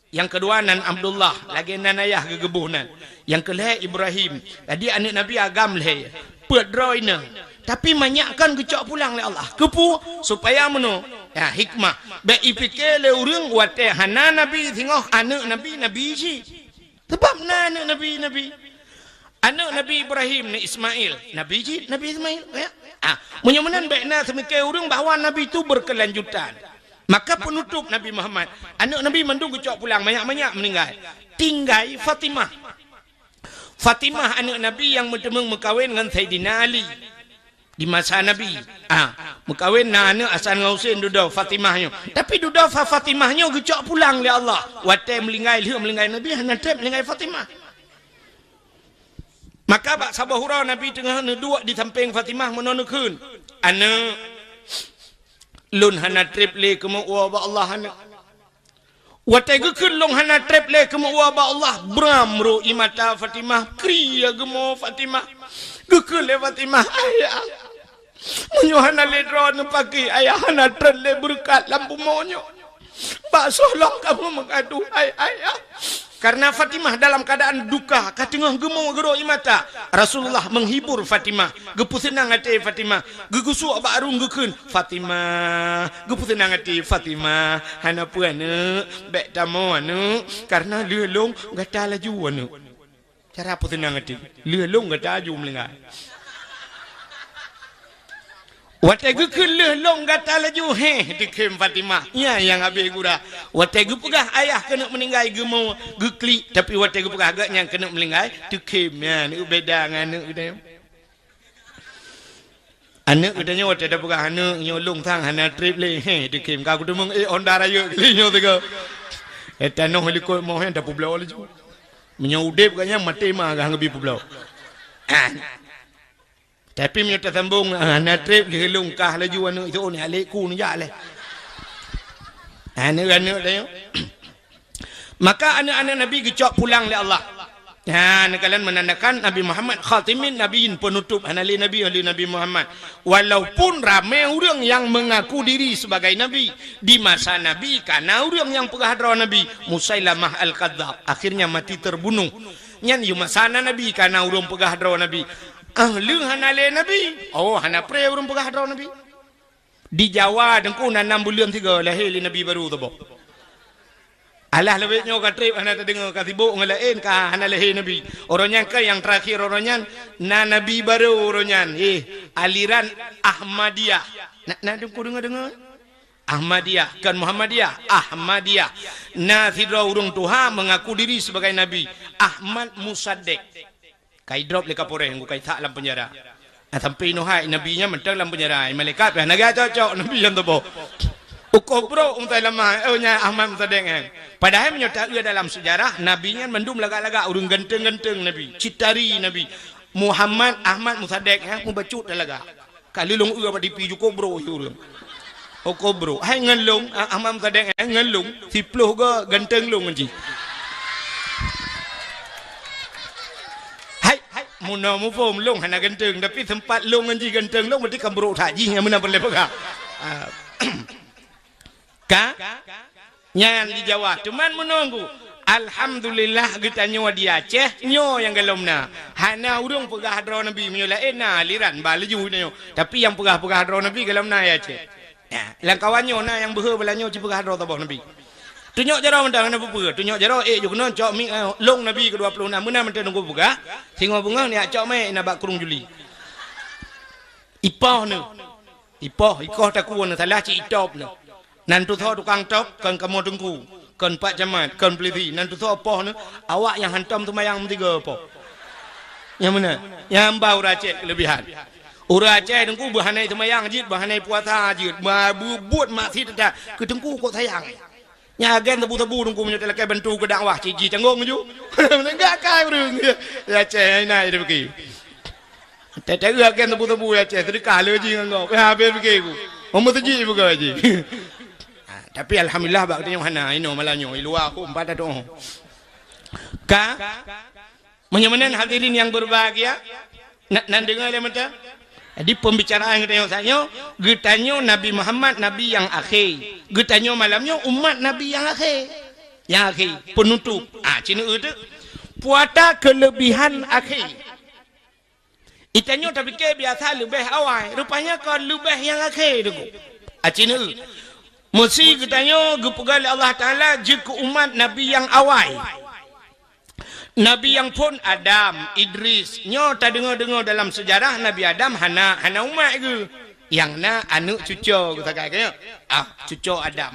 nyang keudua nan Abdullah, lagée nan ayah geugeubôh nan, nyang keulhée Ibrahim. Jadi aneuëk Nabi agam lhée, peuet droe inong. Tapi manyak kan geucok pulang lé Allah. Keupeue? Supaya meunoe. Ya, hikmah. Bék ipike lé ureuëng watée hana nabi singoh aneuëk nabi, nabi cit. Sabab na aneuëk nabi, nabi. Aneuëk Nabi Ibrahim ni Ismail, nabi cit Nabi Ismail. Ya. Ah, meunyoe meunan bék na seumike ureuëng bahwa nabi tu berkelanjutan. Maka penutup Nabi Muhammad, aneuëk Nabi mandum geucok pulang, manyak-manyak meuninggai. Tinggai Fatimah. Fatimah aneuëk Nabi nyang meuteumeung meukawen ngon Saidina Ali. Di masa Nabi, ah, meukawen na aneuëk Hasan ngon Husein dudoe Fatimah nyoe. Tapi dudoe Fa-, Fatimah nyoe geucok pulang lé Allah. Watée meulinggai, lheueh meulinggai Nabi, hana treb meulinggai Fatimah. Maka bak saboh uroe Nabi teungoh neuduek di sampéng Fatimah meunoe neukheun, "Aneuëk, lôn hana treb lé keumeu'ue bak Allah, aneuëk." Watée geukheun lôn hana treb lé keumeu'ue bak Allah, bram ro ié mata Fatimah, krie geumo Fatimah. Geukheun lé Fatimah, "Ayah, meunyoe hana lé droeneuh paki, ayah hana treb lé beureukat lam bumoe nyoe. Bak soe lom kamoe meugadoh, hai ayah?" Karena Fatimah dalam keadaan duka, ka teungoh geumo geuro ié mata. Rasulullah menghibur Fatimah, geupeuseunang até Fatimah, geugusok bak rueng geukheun, "Fatimah, geupeuseunang até Fatimah, hana peue aneuëk, bék tamoe aneuëk, karena lheueh lôn gata laju aneuëk." Cara peuseunang até, lheueh lôn gata laju meulinggai. Watée geukheun lheueh lôn gata laju, heh, teukhém Fatimah. Nyan nyang habéh gura. Watée geupeugah ayah keuneuk meuninggai geumo, geuklik, tapi watée geupeugah gobnyan keuneuk meulinggai, teukhém. Nyan, beda ngon aneuëk geutanyoe. Aneuëk geutanyoe watée tapeugah aneuëk nyoe lôn sang hana treb lé, heh, teukhém. Ka kuteumeung ék Honda rayeuk keu lé nyoe sigoe. Eh, tanoh likot moh nyan tapeubloe laju. Meunyoe udeb gobnyan maté ma geubi peubloe. Ah. Tapi meunyoe tasambong, ah, hana treb lé lôn kah laju aneuëk itu ni alek ku neujak lé. Aneuëk-aneuëk tanyoe. Maka aneuëk-aneuëk Nabi geucok pulang lé Allah. Ha, neukalon menandakan Nabi Muhammad khatimin nabiyyin, penutup, hana lé nabi lheueh Nabi Muhammad. Walaupun ramé ureuëng nyang mengaku diri sebagai nabi, di masa Nabi ka na ureuëng nyang peugah droe nabi, Musailamah Al-Kadzab, akhirnya mati terbunuh. Nyan yue masa na nabi ka na ureuëng peugah droe nabi. Ah, lheueh hana lé nabi, oh, hana pré ureuëng peugah droe nabi. Di Jawa teungku na nam buleuen sigoe lahé lé nabi barô saboh. Alah leubeh nyoe ka treb hana tadeungoe, ka sibok ngon laén, ka hana lahé nabi. Uroe nyan ka nyang teurakhir uroe nyan na nabi barô uroe nyan. Eh, aliran Ahmadiyah. Na, na teungku deungoe-deungoe? Ahmadiyah, kon Muhammadiyah, Ahmadiyah. Na sidroe ureuëng tuha mengaku diri sebagai nabi, Ahmad Musaddiq. Ka idrop lé Kapolres, ka isak lam penjara. Nah, sampai inoe hai nabi nyan mantong lam penjara. Malaikat pih hana geucok-cok nabi nyan tuboh. Ukoh brok Musailamah, oh, nyan Ahmad Musaddiq nyan. Padahai meunyoe taeu dalam sejarah, nabi nyan mandum lagak-lagak ureuëng ganteng-ganteng nabi, citari nabi. Muhammad Ahmad Musaddiq nyan mubacut lagak. Ka lheueh lôn eu bak tipi jukôb brok ureuëng. Ukoh brok. Hai ngon lôn, ah, Ahmad Musaddiq, hai ngon lôn, siploh go ganteng lôn ngon jih. Hai, hai, meunoe muphom lôn hana ganteng, tapi sempat lôn ngon jih ganteng lôn, berarti kan brok that jih nyang meunan peureulée peugah. Ah. Ka? Nyan di Jawa. Cuman meununggu. Alhamdulillah geutanyoe di Aceh, nyoe nyang golom na. Hana ureuëng peugah droe nabi meunyoe laén na aliran ba laju nyoe. Tapi nyang peugah-peugah droe nabi golom na di Aceh. Ya, lam kawan nyoe na nyang beuhe beulanyoe jipeugah droe saboh nabi. Tunyok jaroe mantong hana peue-peue. Tunyok jaroe ék ju keunoe cok mi, eh, lôn nabi ke dua puluh enam meunan mantong nunggu peugah. Singoh beungoh nyak cok mé na bak krueng juli. Ipoh nyoe. Ipoh, ikoh takue neusalah cit itop nyoe. Nan tusoe tukang top, kon kamoe teungku, kon pak camat, kon peulisi, nan tusoe poh nyoe, awak nyang hantom seumayang meusigoe poh. Nyang meunan, nyang ba ureuëng Aceh keulebihan. Ureuëng Aceh teungku beuhanai seumayang jeuet, beuhanai puasa jeuet, ba-, beubuet maksiet that, keu teungku kok sayang. Nyan agen sabu-sabu teungku meunyoe talakée bantu keu dakwah, cit jicanggong ju. Meuneugah kai ureuëng. Ya, Aceh, ina, ina pike. Teuteue agen sabu-sabu ya, Aceh, seudeukah le jih ngon gob. Ya, habéh pike ku. Meumeuseujid pike jih. Ha, tapi alhamdulillah bak geutanyoe hana, inoe malam nyoe, i luwa ku empat ratus. Ka Meunyoe meunan hadirin nyang berbahagia, na-, nan deungoe lé meuta? Jadi pembicaraan geutanyoe saat nyoe, geutanyoe Nabi Muhammad nabi nyang akhé. Geutanyoe malam nyoe umat nabi nyang akhé. Nyang akhé, penutup. Ah, cina eu tu. Puata kelebihan akhé. Geutanyoe tapike biasa leubeh awai, rupanya ka leubeh nyang akhé tu. Ah, cina eu. Meusi geutanyoe geupeugah lé Allah Taala jeuet keu umat nabi nyang awai. Nabi nyang phon Adam, Idris. Nyoe tadeungoe-deungoe dalam seujarah Nabi Adam hana, hana umat geuh. Nyang na aneuk cuco geuh sagai geuh. Ah, cuco Adam.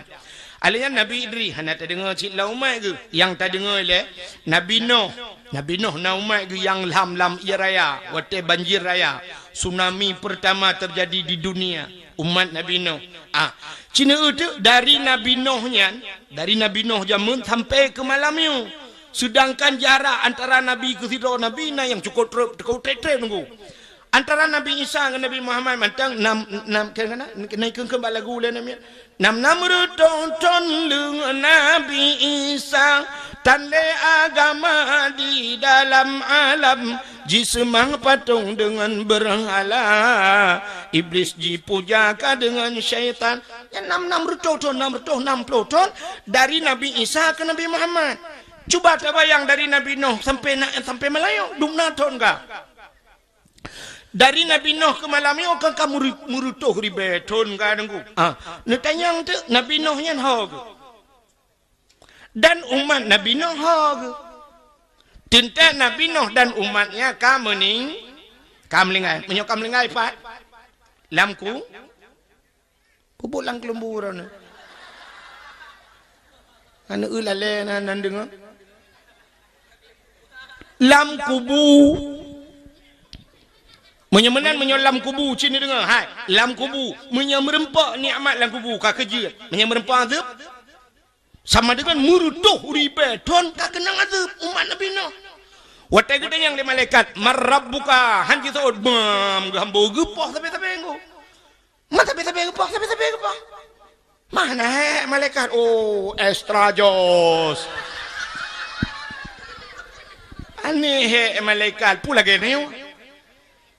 Alèh nyan Nabi Idris hana tadeungoe cit lam umat geuh. Nyang tadeungoe lé Nabi Noh. Nabi Noh na umat geuh nyang lam, lam ie raya, watèe banjir raya. Tsunami pertama terjadi di dunia. Umat Nabi Noh. Ah, cina eu tu dari Nabi Noh nyan, dari Nabi Noh jameun sampai keu malam nyoe. Seudangkan jarak antara nabi keu sidroe nabi na nyang cukôp trôk, cukôp trép-trép nunggu. Antara Nabi Isa ngon Nabi Muhammad mantong nam, nam, keu, keu, na, na, na, keu, keu bak lagu lé Nabi. Nam, nam reutôh thon lheueh Nabi Isa, tan lé agama di dalam alam, jiseumah patong deungon beurhala, Iblis jipuja ka deungon syaitan. Nyan nam, nam reutôh thon, nam reutôh nam ploh thon dari Nabi Isa keu Nabi Muhammad. Cuba tabayang dari Nabi Noh sampai na, sampai malam nyoe, dum na thon ka. Dari Nabi Noh keu malam nyoe kan ka meuri-, meureutoh ribèe thon ka Teungku. Ah, neutanyong teuk Nabi Noh nyan ho geuh. Dan umat Nabi Noh ho geuh. Teuntèe Nabi Noh dan umatnya ka meuning-, ka meuninggai. Meunyoe ka meuninggai pat, lam ku-, Peubuet lam keulumbu droeneuh. Aneuk eu lalè na nan deungoe. Lam kubu. Meunyoe meunan, meunyoe lam kubu, cit neudeungoe, hai, lam kubu. Meunyoe meureumpok nikmat lam kubu, ka keujeuet. Meunyoe meureumpok azeueb, sama deungon meureutoh ribèe thon ka keunong azeueb umat Nabi Noh. Watèe geutanyong lé malaikat, "Man rabbuka?" Han jiseuôt, bam, geuhambo geupoh sabe-sabe ngon. Man sabe-sabe geupoh, sabe-sabe geupoh. Mana hek malaikat? Oh, extra jos. Aneh hek malaikat. Peue lagèe nyoe?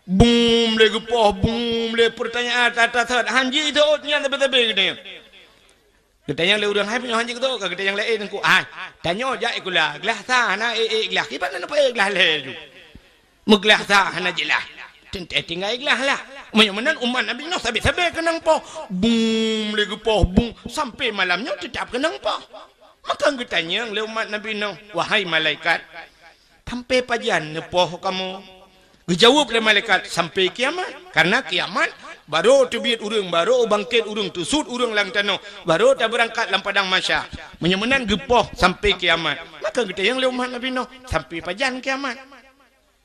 Bum lé geupoh, bum lé pertanyaan, tata sat. Han jiseuôt nyan sabe-sabe geutanyoe. Geutanyong lé ureueng, hai, meunyoe han jiseuôt, ka geutanyong lé, eh, Teungku. Hai, tanyoe jak sikula. Glah sa hana ék-ék glah. Kiban na peuék glah lhèe ju. Meuglah sa hana jeulaih. Teuntèe tinggai glah lah. Meunyoe meunan umat Nabi Noh sabe-sabe keunong poh. Bum lé geupoh bum. Sampai malam nyoe teutap keunong poh. Maka geutanyong lé umat Nabi Noh, "Wahai malaikat, sampai pajan neupoh kamoe?" Geujaweueb lé malaikat, "Sampai kiamat." Karena kiamat, barô teubiet ureueng, barô bangkét ureueng, teusut ureueng lam tanoh, barô tabeurangkat lam padang mahsyar. Meunyoe meunan geupoh sampai kiamat. Maka geutanyong lé umat Nabi Noh, "Sampai pajan kiamat?"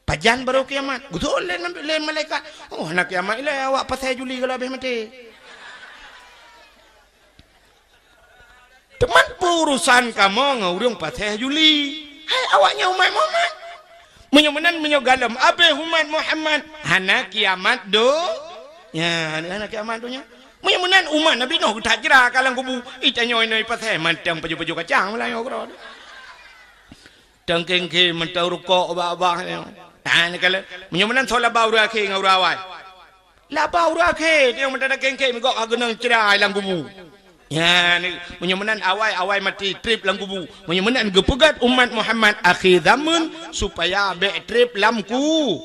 Pajan barô kiamat? Geutanyong lé, lé malaikat, "Oh, hana kiamat ilèe, awak pasai juli gohlom abéh maté." Teuma peue urosan kamoe ngon ureueng pasai juli? Hai awaknyan umat Muhammad. Meunyoe meunan, meunyoe gohlom abéh umat Muhammad, hana kiamat do-, nya, hana kiamat donya. Meunyoe meunan umat Nabi Noh geutajra ka lam kubu, i tanyoe inoe pasai mantong pajoh-pajoh kacang meulayeue keudroe. Teukeungke mantong rukok bak-bak nyoe. Nah, ni kala, meunyoe meunan soe laba ureueng akhé ngon ureueng awai? Laba ureueng akhé, nyang mantong teukeungke migok ka geunong cerai lam kubu. Nyan, meunyoe meunan awai, awai maté trép lam kubu. Meunyoe meunan geupeugöt umat Muhammad akhé zaman supaya bèk trép lam ku-,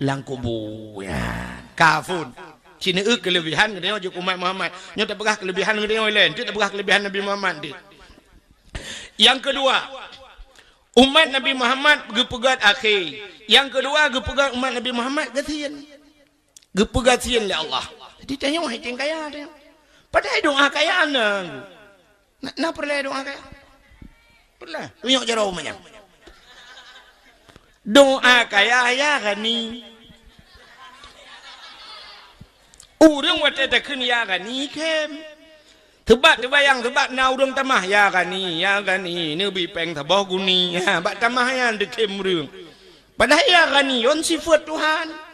lam kubu. Nyan, kafun. Cina eu keulebihan geutanyoe jok umat Muhammad. Nyoe tapeugah keulebihan geutanyoe ilèe, eunteuk tapeugah keulebihan Nabi Muhammad eunteuk. Nyang keudua, umat Nabi Muhammad geupeugöt akhé. Nyang keudua, geupeugöt umat Nabi Muhammad gasien. Geupeugöt gasien lé Allah. Jadi tanyoe hai teuh kaya tanyoe. Padahai doa kaya na. Na, na peureulèe doa kaya? Peureulèe. Tunyok jaroe manyang. Doa kaya, "Ya Ghani." Ureueng watèe takheun "Ya Ghani" khem. Seubab teubayang, seubab na ureueng tamah, "Ya Ghani, ya Ghani, neubri pèng saboh guni." Ha, bak tamah nyan teukhem ureueng. Padahai "Ya Ghani" nyan sifeuet Tuhan.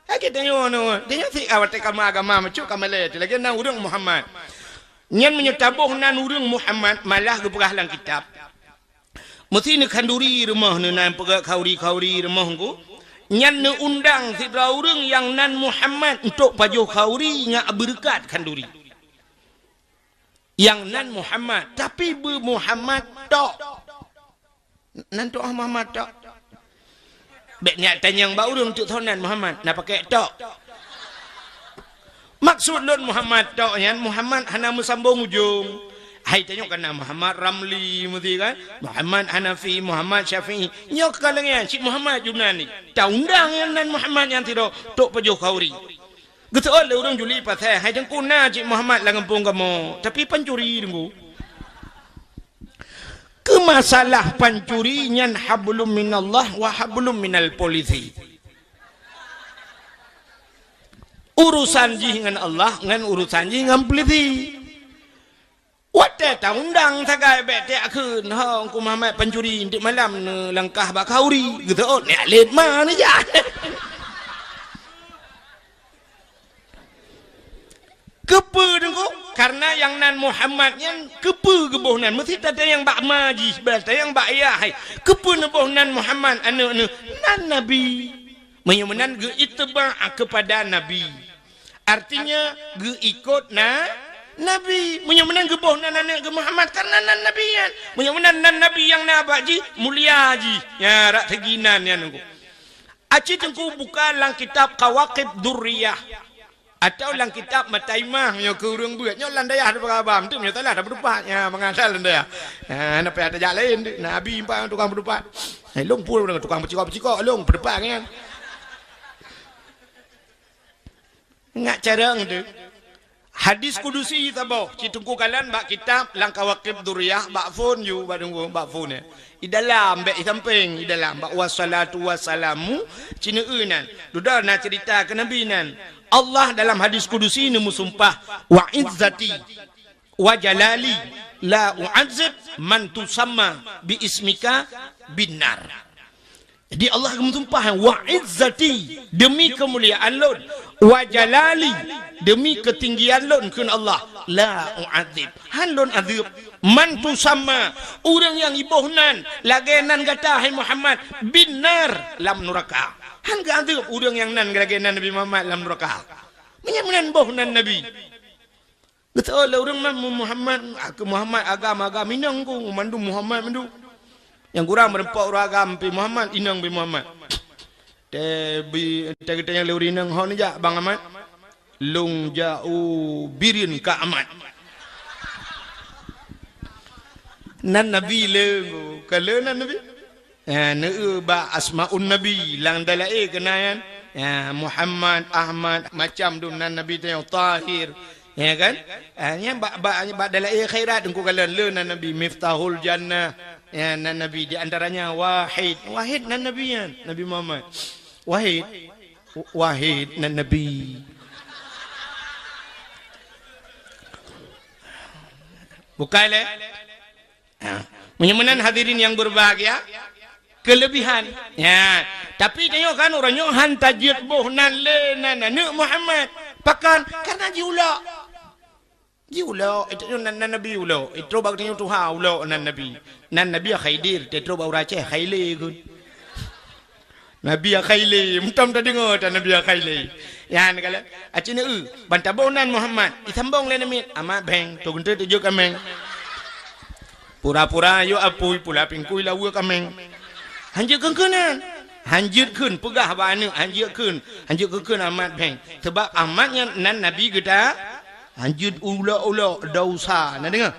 Lagèe tanyoe nyoe, tanyoe sit watèe kama agama meucok ka malèe, lagèe na ureueng Muhammad. Nyan meunyoe taboh nan ureueng Muhammad, malah geupeugah lam kitab. Meusti neukhanduri rumoh neuh, na peugah khanduri-khanduri rumoh ngku. Nyan neuundang sidroe ureuëng nyang nan Muhammad untuk pajoh khanduri ngon beureukat khanduri. Nyang nan Muhammad, tapi beu Muhammad tok. Nan tok Muhammad tok. Bék neujak tanyong bak ureuëng teuk thon nan Muhammad, na pakai tok. Maksud lôn Muhammad tok nyan, Muhammad hana meusambong ujong. Hai tanyoe kan na Muhammad Ramli meusti kan? Muhammad Hanafi, Muhammad Syafi'i. Nyoe ka lagée nyan, cit Muhammad Yunani. Taundang nyang nan Muhammad nyan sidroe, tok pajoh khanduri. Geuseuôt lé ureuëng juli pasai, hai teungku na cit Muhammad lam gampông kamoe, tapi pancuri teungku. Keu masalah pancuri nyan hablum minallah wa hablum minal polisi. Urusan jih ngon Allah, ngon urusan jih ngon polisi. Watée taundang sagai bék tajak kheun, "Ho, Teungku Muhammad pancuri, nteuk malam neulangkah bak khanduri." Geuseuôt, "Nyak lét ma neujak." Keupeue Teungku? Karena nyang nan Muhammad nyan keupeue geuboh nan? Meusti tatanyong bak ma jih, bah tatanyong bak ayah hai. Keupeue neuboh nan Muhammad aneuëk neuh? Nan Nabi. Meunyoe meunan geuittiba' keupada Nabi. Artinya geuikot na Nabi. Meunyoe meunan geuboh nan aneuëk geuh Muhammad karena nan Nabi nyan. Meunyoe meunan nan Nabi nyang na bak jih, mulia jih. Ya, rak segi nan nyan Teungku. Aci Teungku buka lam kitab Kawakib Durriyah. Atawa lam kitab Mataimah nyoe keu ureuëng beuet. Nyoe lam dayah teupeugah haba, meuteumé nyoe salah tapeutupat. Nya, mangat that lam dayah. Ha, na payah tajak laén, na abi empat tukang peutupat. Eh, lôn pun tukang peucikok-peucikok lôn peutupat nyan. Ngat carông tu. Hadis kudusi saboh, ci Teungku kalon bak kitab lam Kawakib Durriyah, bak phon ju, bak Teungku, bak phon ya. Di dalam, bék di sampéng, di dalam. Bak wassalatu wassalamu, ci neueu nan. Dudoe na cerita keu Nabi nan. Allah dalam hadis kudusi neumeusumpah, "Wa izzati wa jalali la u'adzib man tusamma bi ismika binnar." Jadi Allah geumeusumpah, "Wa izzati," demi keumuliaan lôn, "wa jalali," demi keutinggian lôn, kheun Allah, "la u'adzib," hán lôn azeueb, "man tusamma," ureuëng nyang iboh nan lagée nan gata hai Muhammad, "binnar," lam nuraka. Hán geuazeueb ureuëng nyang nan lagée nan Nabi Muhammad lam nuraka. Meunyan meunan boh nan Nabi. Geuseuôt lé ureuëng mah Muhammad, keu Muhammad agam-agam inong ku, mandum Muhammad mandum. Nyang kurang meureumpok ureuëng agam pih Muhammad, inong pih Muhammad. Teubi, teugeutanyong lé ureuëng inong, "Ho neujak Bang Ahmad?" "Lôn jak u Bireuen Kak Ahmad." Nan Nabi le, ka le nan Nabi. Ya, neueu bak asmaun Nabi, lam dalae keunan. Ya, Muhammad, Ahmad, macam dum nan Nabi teuh, Tahir. Ya kan? Ah, nyan bak, bak, bak dalae khairat Teungku kalon le nan Nabi, Miftahul Jannah. Ya, nan Nabi di antaranya Wahid. Wahid nan Nabi nyan, Nabi Muhammad. Wahid. Wahid nan Nabi. Bukai le? Ha. Meunyoe meunan hadirin nyang berbahagia, kelebihan. Ya. Tapi tanyoe kan ureuëng nyoe hán tajeuet boh nan le nan aneuëk Muhammad. Pakon? Karena jiulok. Jiulok, itu nan, nan Nabi ulok. Itu bak tanyoe tuha ulok nan Nabi. Nan Nabi Khaidir, itu bak ureuëng Aceh Khaile kheun. Nabi Akhaile, meutam tadeungoe ta Nabi Akhaile. Nyan kala, aci neu, ban taboh nan Muhammad, isambong lé namiet, Ahmad Beng, tu geunteut tujok kaméng. Pura-pura yôk apui, pula pingkui lawa kaméng. Hanjeuet kheun-kheun nan. Hanjeuet kheun, peugah bak aneuëk, hanjeuet kheun. Hanjeuet kheun-kheun Ahmad Beng. Sebab Ahmad nyan nan Nabi geuta, hanjeuet ulok-ulok, dosa. Na deungoe?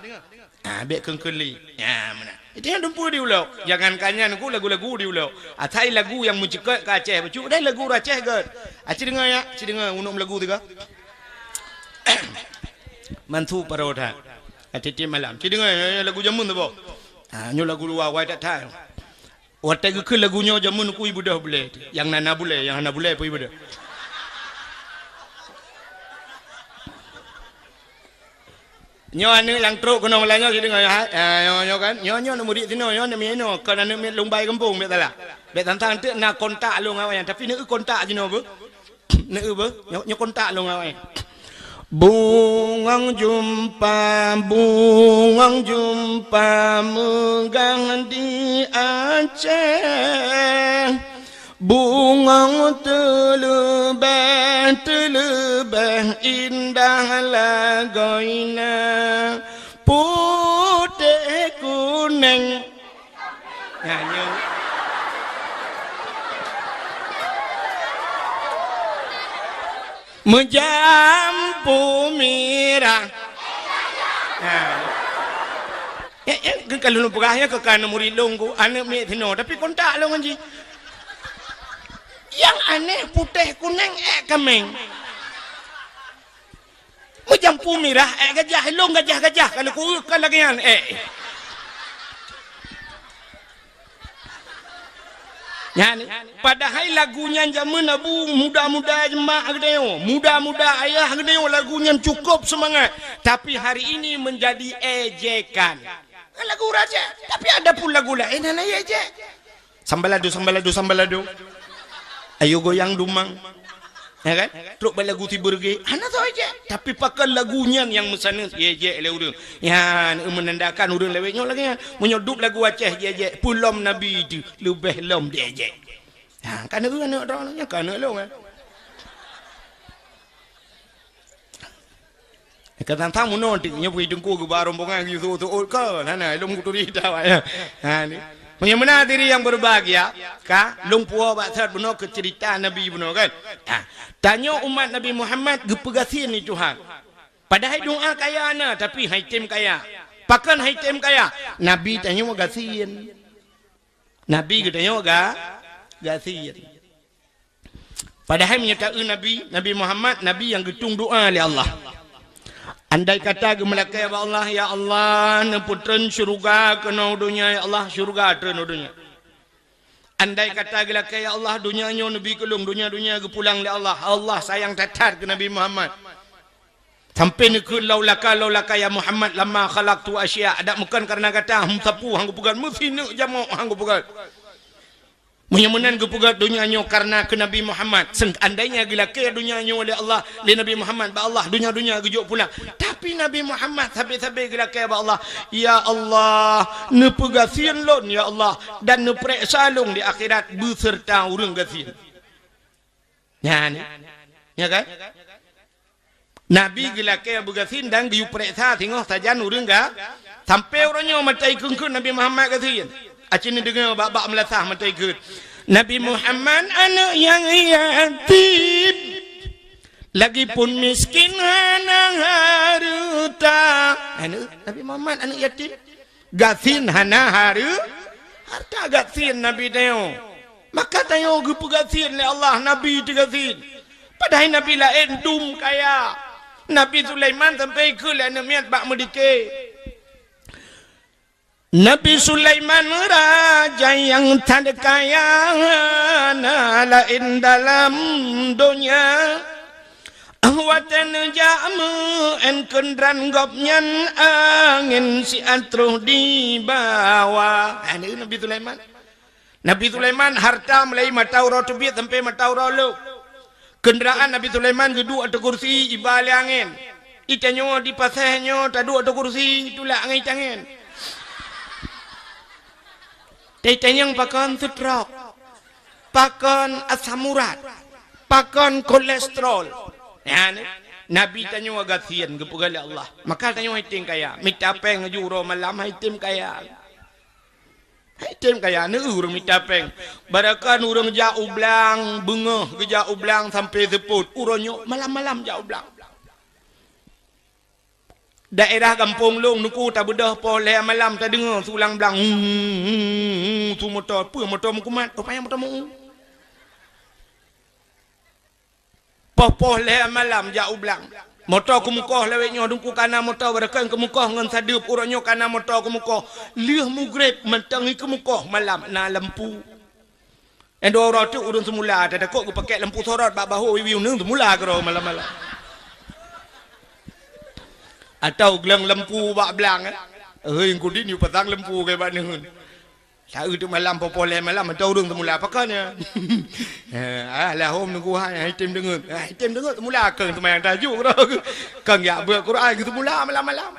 Ah, bék kheun-kheun lé. Ya, meunan. Itu nyang dumpeue di ulok. Jangankan nyan ku lagu-lagu di ulok. Asai lagu nyang meuceukeut ka Aceh bacut, deh lagu Aceh gét. Aci deungoe ya, aci deungoe unok lagu tiga. Mantu Paroda. Ati tiep malam. Ci deungoe ya, ya, lagu jameun tu boh. Ha, nyoe lagu luwa wai that that. Watée geukheun lagu nyoe jameun ku ibeudôh bulée. Nyang na na bulée, nyang hana bulée pun ibeudôh. Nyoe aneuëk nyang trok keunong lam nyoe sideh ngon nyoe, ha, nyoe, nyoe kan. Nyoe, nyoe aneuëk murit sinoe, nyoe aneuëk miet inoe, kon aneuëk miet lôn bai gampông, bék salah. Bék tantang teuk na kontak lôn ngon awaknyan, tapi aneuëk kontak jinoe beuh. Aneuëk beuh, nyoe, nyoe kontak lôn ngon awaknyan. Bungöng jeumpa, bungöng jeumpa meugah di Aceh. Bungöng teuleubeh, teuleubeh indah lagoina, putéh kuneng. Nyan nyoe. Meujampu mirah. Nah. Eh, eh, keu ka lôn peugah nyan keu ka murit lôn ku, aneuk miet sinoe, tapi kontak lôn ngon jih. Nyang aneh putéh kuneng ék kaméng. Meujampu mirah ék gajah, lôn gajah-gajah ka lôn ku, ka lagèe nyan ék. Nyan, padahai lagu nyan jameun Abu, muda-muda jeumaáh geutanyoe, muda-muda ayah geutanyoe, lagu nyan cukup seumangat. Tapi hari ini menjadi ejekan. Lagu raja, tapi adapun lagu laén hana ejek. Sambalado, sambalado, sambalado. Ayo goyang dumang. Ya kan? Trok bak lagu tibeureuge, hana soe ejek. Tapi pakon lagu nyan nyang meusaneut ejek lé ureueng. Nyan, meunandakan ureueng lawét nyoe lagèe nyan. Meunyoe dup lagu Aceh jijak, peulom Nabi teuh leubeh lom diejek. Ha, ka aneuk, aneuk droeneuh, nyan ka aneuk lôn, eh. Ka tantang meunoe teuh, nyoe pih teungku geuba rombongan geuyue seuôt-seuôt ka, hana, lôn kuturi dah awak, ya. Ha, ni. Meunyoe meunan hadirin yang berbahagia, ka, lôn puwoe bak that bunoe keu cerita Nabi bunoe, kan? Ha. Tanyoe umat Nabi Muhammad geupeugasien lé Tuhan. Padahai doa kaya na, tapi han item kaya. Pakon han item kaya? Nabi tanyoe gasien. Nabi geutanyoe ga-, gasien. Padahai meunyoe taeu Nabi, Nabi Muhammad, Nabi nyang geutueng doa lé Allah. Andai kata geumeulakée bak Allah, "Ya Allah, neupeutreun syeuruga keunoe donya, ya Allah, syeuruga treun donya." Andai kata geulakée, "Ya Allah, donya nyoe neubi keu lôn, donya-donya geupulang lé Allah." Allah sayang that-that keu Nabi Muhammad. Sampai neukheun, "Laulaka, laulaka ya Muhammad lama khalaqtu asya." Adak meukon kareuna gata, hum sapu han geupeugöt, meusineuk jamok han geupeugöt. Meunyoe meunan geupeugöt donya nyoe kareuna keu Nabi Muhammad, seandainya geulakée donya nyoe lé Allah, lé Nabi Muhammad bak Allah, donya-donya geujok pulang. Tapi Nabi Muhammad sabe-sabe geulakée bak Allah, "Ya Allah, neupeugasien lôn, ya Allah, dan neupareksa lôn di akhirat beuseurta ureuëng gasien." Nyan, ya kan? Nabi geulakée beugasien dan geuyue pareksa singoh sajan ureuëng ga-, sampai uroe nyoe mata ikheun-kheun Nabi Muhammad gasien. Aci neudeungoe bak-bak meulasah mata ikheun. Nabi Muhammad aneuëk nyang yatim, lagipun miskin hana hareuta. Aneuëk Nabi Muhammad aneuëk yatim. Gasien hana hareu-, hareuta gasien Nabi tanyoe. Maka tanyoe geupeugasien lé Allah, Nabi teugasien. Padahai Nabi laén dum kaya. Nabi Sulaiman sampai keu lé aneuëk miet bak meudike. Nabi Sulaiman raja nyang that kaya, na laén dalam donya. Watée neujak meu-én keundraan gobnyan, angén siat troh dibawa. Aneuëk Nabi Sulaiman. Nabi Sulaiman harta meulayeue mata uroe teubiet sampai mata uroe lhok. Keundraan Nabi Sulaiman geuduek ateueh kursi iba lé angén. Itanyoe di pasé nyoe taduek ateueh kursi tulak ngon itangen. Teuitanyong pakon seutrok, pakon asam urat, pakon kolesterol. Nyan, Nabi tanyoe gasien geupeugah lé Allah. Maka tanyoe item kaya, mita péng laju uroe malam item kaya. Hai tem kaya, neu ureuëng mita péng. Barakan ureuëng jak u blang, beungoh geujak u blang sampai seupôt. Uroe nyoe malam-malam jak u blang. Daerah gampông lôn nuku tabeudôh poh lhée malam tadeungoe sulang blang. Hu, hu, hu, hu, su moto, peue moto meukumat? Rupanya moto meu-u. Poh-poh lhée malam jak u blang. Moto keumukoh lawét nyoe, dungku kana moto beureukon keumukoh ngon sadeup, uroe nyoe kana moto keumukoh. Lheueh mugreb mantong keumukoh malam na lampu. Nyang dua uroe teuk ureuëng seumula tatakot geupakèk lampu sorot bak bahô wiwi uneung seumula keudroe malam-malam. Atau glang lampu bak blang, eh. Hei, kudin yue pasang lampu keu bak neuheun. Saeu teuk malam, poh-poh lhèe malam, mantong ureueng teumula pakon nyan. Eh, ah, lahom nunggu hai, hai tem deungeut. Hai tem deungeut, teumula keu seumayang tahajud keudroe. Keu yak beuet Quran, keu teumula malam-malam.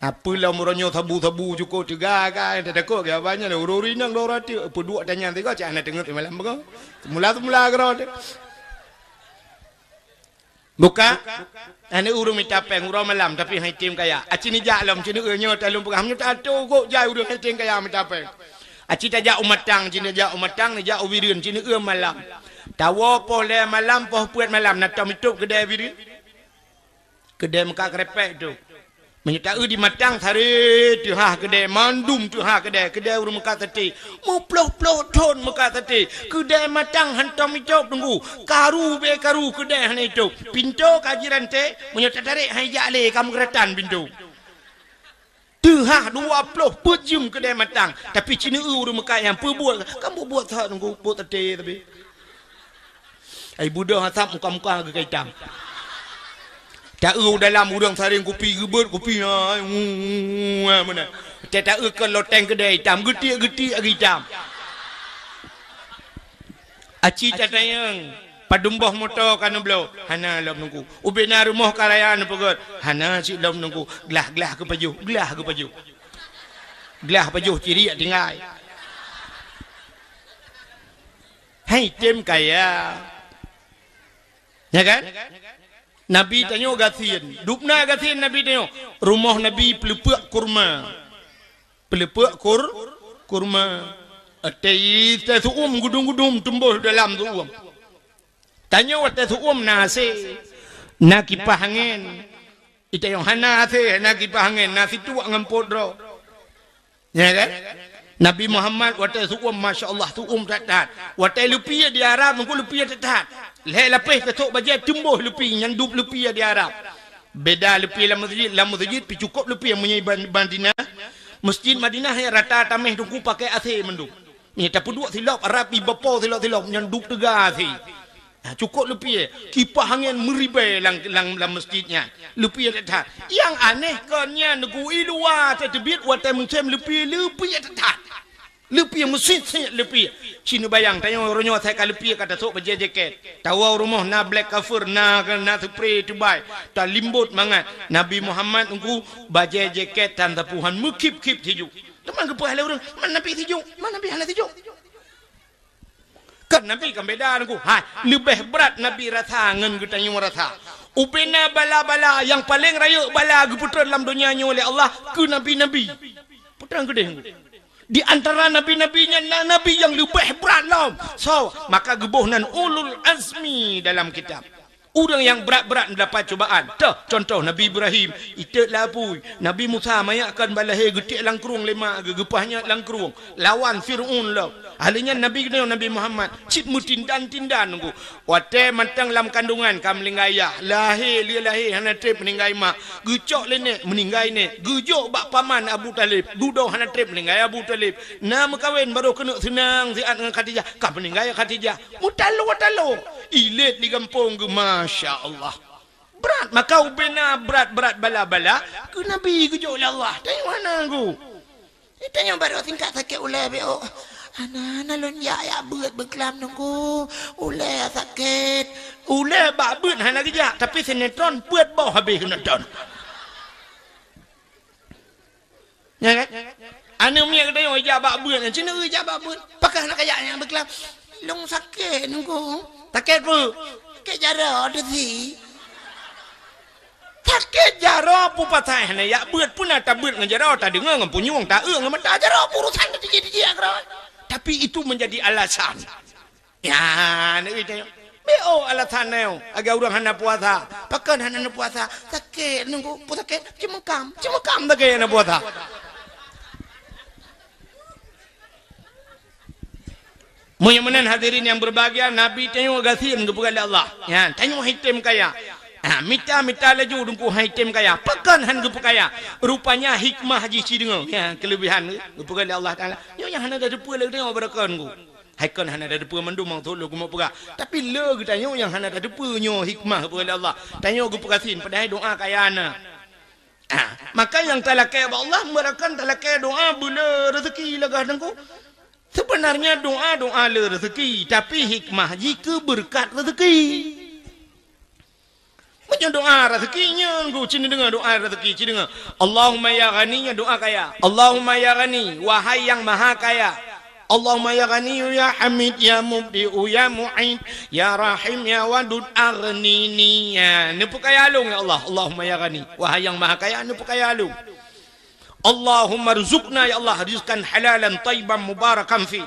Apa lom uroe nyoe sabu-sabu cukôp teuga ka, tatakot keu abah nyan, ureueng-ureueng inong dua ratus, peuduek tanyan tiga, cak hana teungeut malam beuko. Teumula-teumula keudroe teuh. Buka, aneuk ureueng mita péng uroe malam, tapi hai tem kaya. Aci neujak lom, ci neueu nyoe talôn peugah, meunyoe tato gok jai ureueng hai tem kaya mita péng. Aci tajak u Matang, ci neujak u Matang, neujak u Bireuen, ci neueu malam. Tawoe poh lhèe malam, poh peuet malam, na tom itôb keudè Bireuen. Keudè meukat keureupeuk tu. Meunyoe taeu di Matang, sare teuhah keudè, mandum teuhah keudè, keudè ureueng meukat saté. Meuploh-ploh thon meukat saté. Keudè Matang hantom itôb teungku. Karu be karu keudè hana itôb. Pintoe ka jirante, meunyoe tatarek han ijak lé, ka meugeuratan pintoe. Teuhah dua ploh peuet jeuem keudè Matang. Tapi ci neueu ureueng meukat nyan peubuet, kan buet-buet that teungku, buet saté tapi. Ai budôh asap muka-muka geuka itam. Taeu dalam udang saring kupi geubeuet kupi, ai, ngu, ngu, ngu, meunan. Tataeu keu loteng keudè itam, geutiek-geutiek geuitam. Aci tatanyong, padum boh moto ka neubloe? Hana lom teungku. Ubena rumoh ka raya neupeugöt? Hana cit lom teungku. Glah-glah geupajoh, glah geupajoh. Glah pajoh ciriek tinggai. Hai tem kaya. Ya kan? Nabi tanyoe gasien. Dubna gasien Nabi tanyoe. Rumoh Nabi peuleupeuk kurma. Peuleupeuk kur-, kurma. Watèe, watèe su'um gudum-gudum tumboh dalam su'um. Tanyoe watèe su'um na AC, na kipah angén. Itanyong hana AC, hana kipah angén, na situek ngon pot droe. Ya kan? Nabi Muhammad watèe su'um, masya Allah, su'um that-that. Watèe leupie di Arab, meuku leupie that-that. Lhèe lapéh tasôk bajèe tumboh leupie, nyan dub leupie di Arab. Beda leupie lam meuseujid, lam meuseujid pih cukôp leupie meunyoe ban-, Madinah. Meuseujid Madinah nyan rata taméh teungku pakai AC mandum. Nyan tapeuduek silop, Arab ibapo silop-silop, nyan dub teuga AC. Ha, cukôp leupie, kipah angén meuribèe lam, lam, lam meuseujid nyan. Leupie that-that. Nyang aneh kon nyan, neugui luwa teubiet watèe musém leupie, leupie that-that. Leupie meusit-sit leupie. Ci neubayang, tanyoe uroe nyoe asai ka leupie ka tasôk bajèe jakét. Tawoe rumoh na black cover, na, na spray tubai. Talimbot mangat. Nabi Muhammad teungku bajèe jakét tan sapuhan meukip-kip sijuek. Teuma geupeugah lé ureueng, "Man Nabi sijuek, man Nabi hana sijuek." Kan Nabi kan beda teungku. Hai, leubeh brat Nabi rasa ngon geutanyoe rasa. Ubena bala-bala nyang paleng rayeuk bala geupeutreun lam donya nyoe lé Allah keu nabi-nabi. Peutreun keudeh teungku. Di antara nabi-nabi nyan na nabi nyang leubeh brat lom. So, maka geuboh nan ulul azmi dalam kitab. Ureueng nyang brat-brat mendapat cubaan. Toh, contoh Nabi Ibrahim, iteuk lapui. Nabi Musa mayakkan bak lahé geutiek lam krueng lé mak geuh, geupah nyot lam krueng. Lawan Fir'aun lom. Ahli nyan Nabi geutanyoe Nabi Muhammad cit meutindan-tindan teungku. Watèe mantong lam kandungan ka meuninggai yah. Lahé, lheueh lahé hana trép meuninggai mak. Geucok lé nèk, meuninggai nèk. Geujok bak paman Abu Thalib. Dudoe hana trép meuninggai Abu Thalib. Na meukawen barô keuneuk seunang siat ngon Khadijah. Ka meuninggai Khadijah. Meutalo-talo. Ilét di gampông geuh, masya Allah. Brat, maka ubena brat-brat bala-bala keu Nabi geujok lé Allah. Tanyoe hana teungku. Tanyoe barô tingkat sakét ulèe beuh. Hana, hana lôn jak, jak beuet beuklam teungku. Ulèe sakét. Ulèe bak beuet hana geujak, tapi sinetron peuet boh habéh sinetron. Ya kan? Aneuk miet geutanyoe jak bak beuet, ci neueu jak bak beuet. Pakon hana kajak nyang beuklam? Lôn sakét teungku. Sakét peue? Sakét jaroe teuh si. Sakét jaroe peue pasai hana jak beuet, peue na tabeuet ngon jaroe, tadeungoe ngon punyueng, taeu ngon mata, jaroe peue urusan teuh jih-jih keudroe. Tapi itu menjadi alasan. Nyan, neueu tanyoe. Beuh, alasan nyoe, lagèe ureueng hana puasa. Pakon hana neupuasa? Sakét teungku, peue sakét? Ceumeukam. Ceumeukam sakét hana puasa. Meunyoe meunan hadirin nyang berbahagia, Nabi tanyoe gasien geupeugah lé Allah. Nyan, tanyoe hai tem kaya. Ha, mita-mita laju teungku hai tem kaya. Pakon han geupeukaya? Rupanya hikmah jih ci deungoe. Nyan, keulebihan geupeugah lé Allah Taala. Nyoe nyang hana tateupeue lé geutanyoe baroekon teungku. Hai kon hana tateupeue mandum nyang lôn keumeung peugah. Tapi le geutanyoe nyang hana tateupeue nyoe hikmah geupeugah lé Allah. Tanyoe geupeugasien padahai doa kaya na. Ah, maka nyang talakée bak Allah, meurakan talakée doa beu le rezeki lagah Teungku. Sebenarnya doa, doa le rezeki, tapi hikmah jih keu beureukat rezeki. Meunyoe doa rezeki, nyan Teungku, ci neudeungoe doa rezeki, ci deungoe. Allahumma ya Ghani, nyan doa kaya. Allahumma ya Ghani, wahai yang maha kaya. Allahumma ya Ghani, ya Hamid, ya Mubdi'u, ya Mu'id, ya Rahim, ya Wadud, aghnini. Ya, neupeukaya lôn, ya Allah. Allahumma ya Ghani, wahai yang maha kaya, neupeukaya lôn. Allahumma rzuqna, ya Allah, rizqan halalan thayyiban mubarakan fi.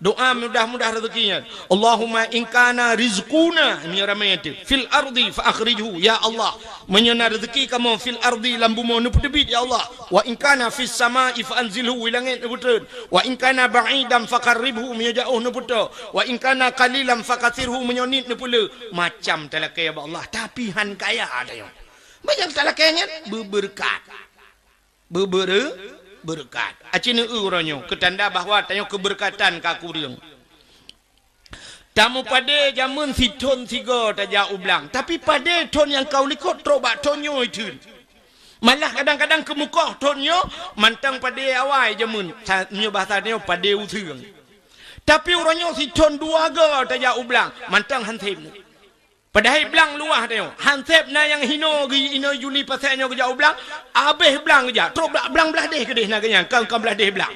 Doa mudah-mudah rezeki nyan. Allahumma in kana rizquna, meunyoe ramé teuh, fil ardi fa akhrijhu, ya Allah. Meunyoe na rezeki kamoe fil ardi, lam bumoe, neupeuteubiet, ya Allah. Wa in kana fis sama'i fa anzilhu, u langét neupeutreun. Wa in kana ba'idan fa qarribhu, meunyoe jaoh neupeutoe. Wa in kana qalilan fa katsirhu, meunyoe niet neupeule. Macam talakée bak Allah, tapi han kaya tanyoe. Meunyoe talakée nyan, beubeureukat. Beubeureu-, beureukat. Aci neueu uroe nyoe, keu tanda bahwa tanyoe keubeureukat ka kureueng. Tameupadé jameun sithon sigoe tajak u blang, tapi padé thon nyang ka u likot trok bak thon nyoe teun. Malah kadang-kadang keumukoh thon nyoe mantong padé awai jameun. Sa-, meunyoe bahasa tanyoe padé useueng. Tapi uroe nyoe sithon dua goe tajak u blang, mantong han sép. Padahai blang luwah tanyoe. Han sép na nyang hinoe geuh inoe Juli pasai nyoe geujak u blang, abéh blang geujak. Trok bla-, blang blaih déh keudeh na geuh nyan, kon, kon blaih déh blang.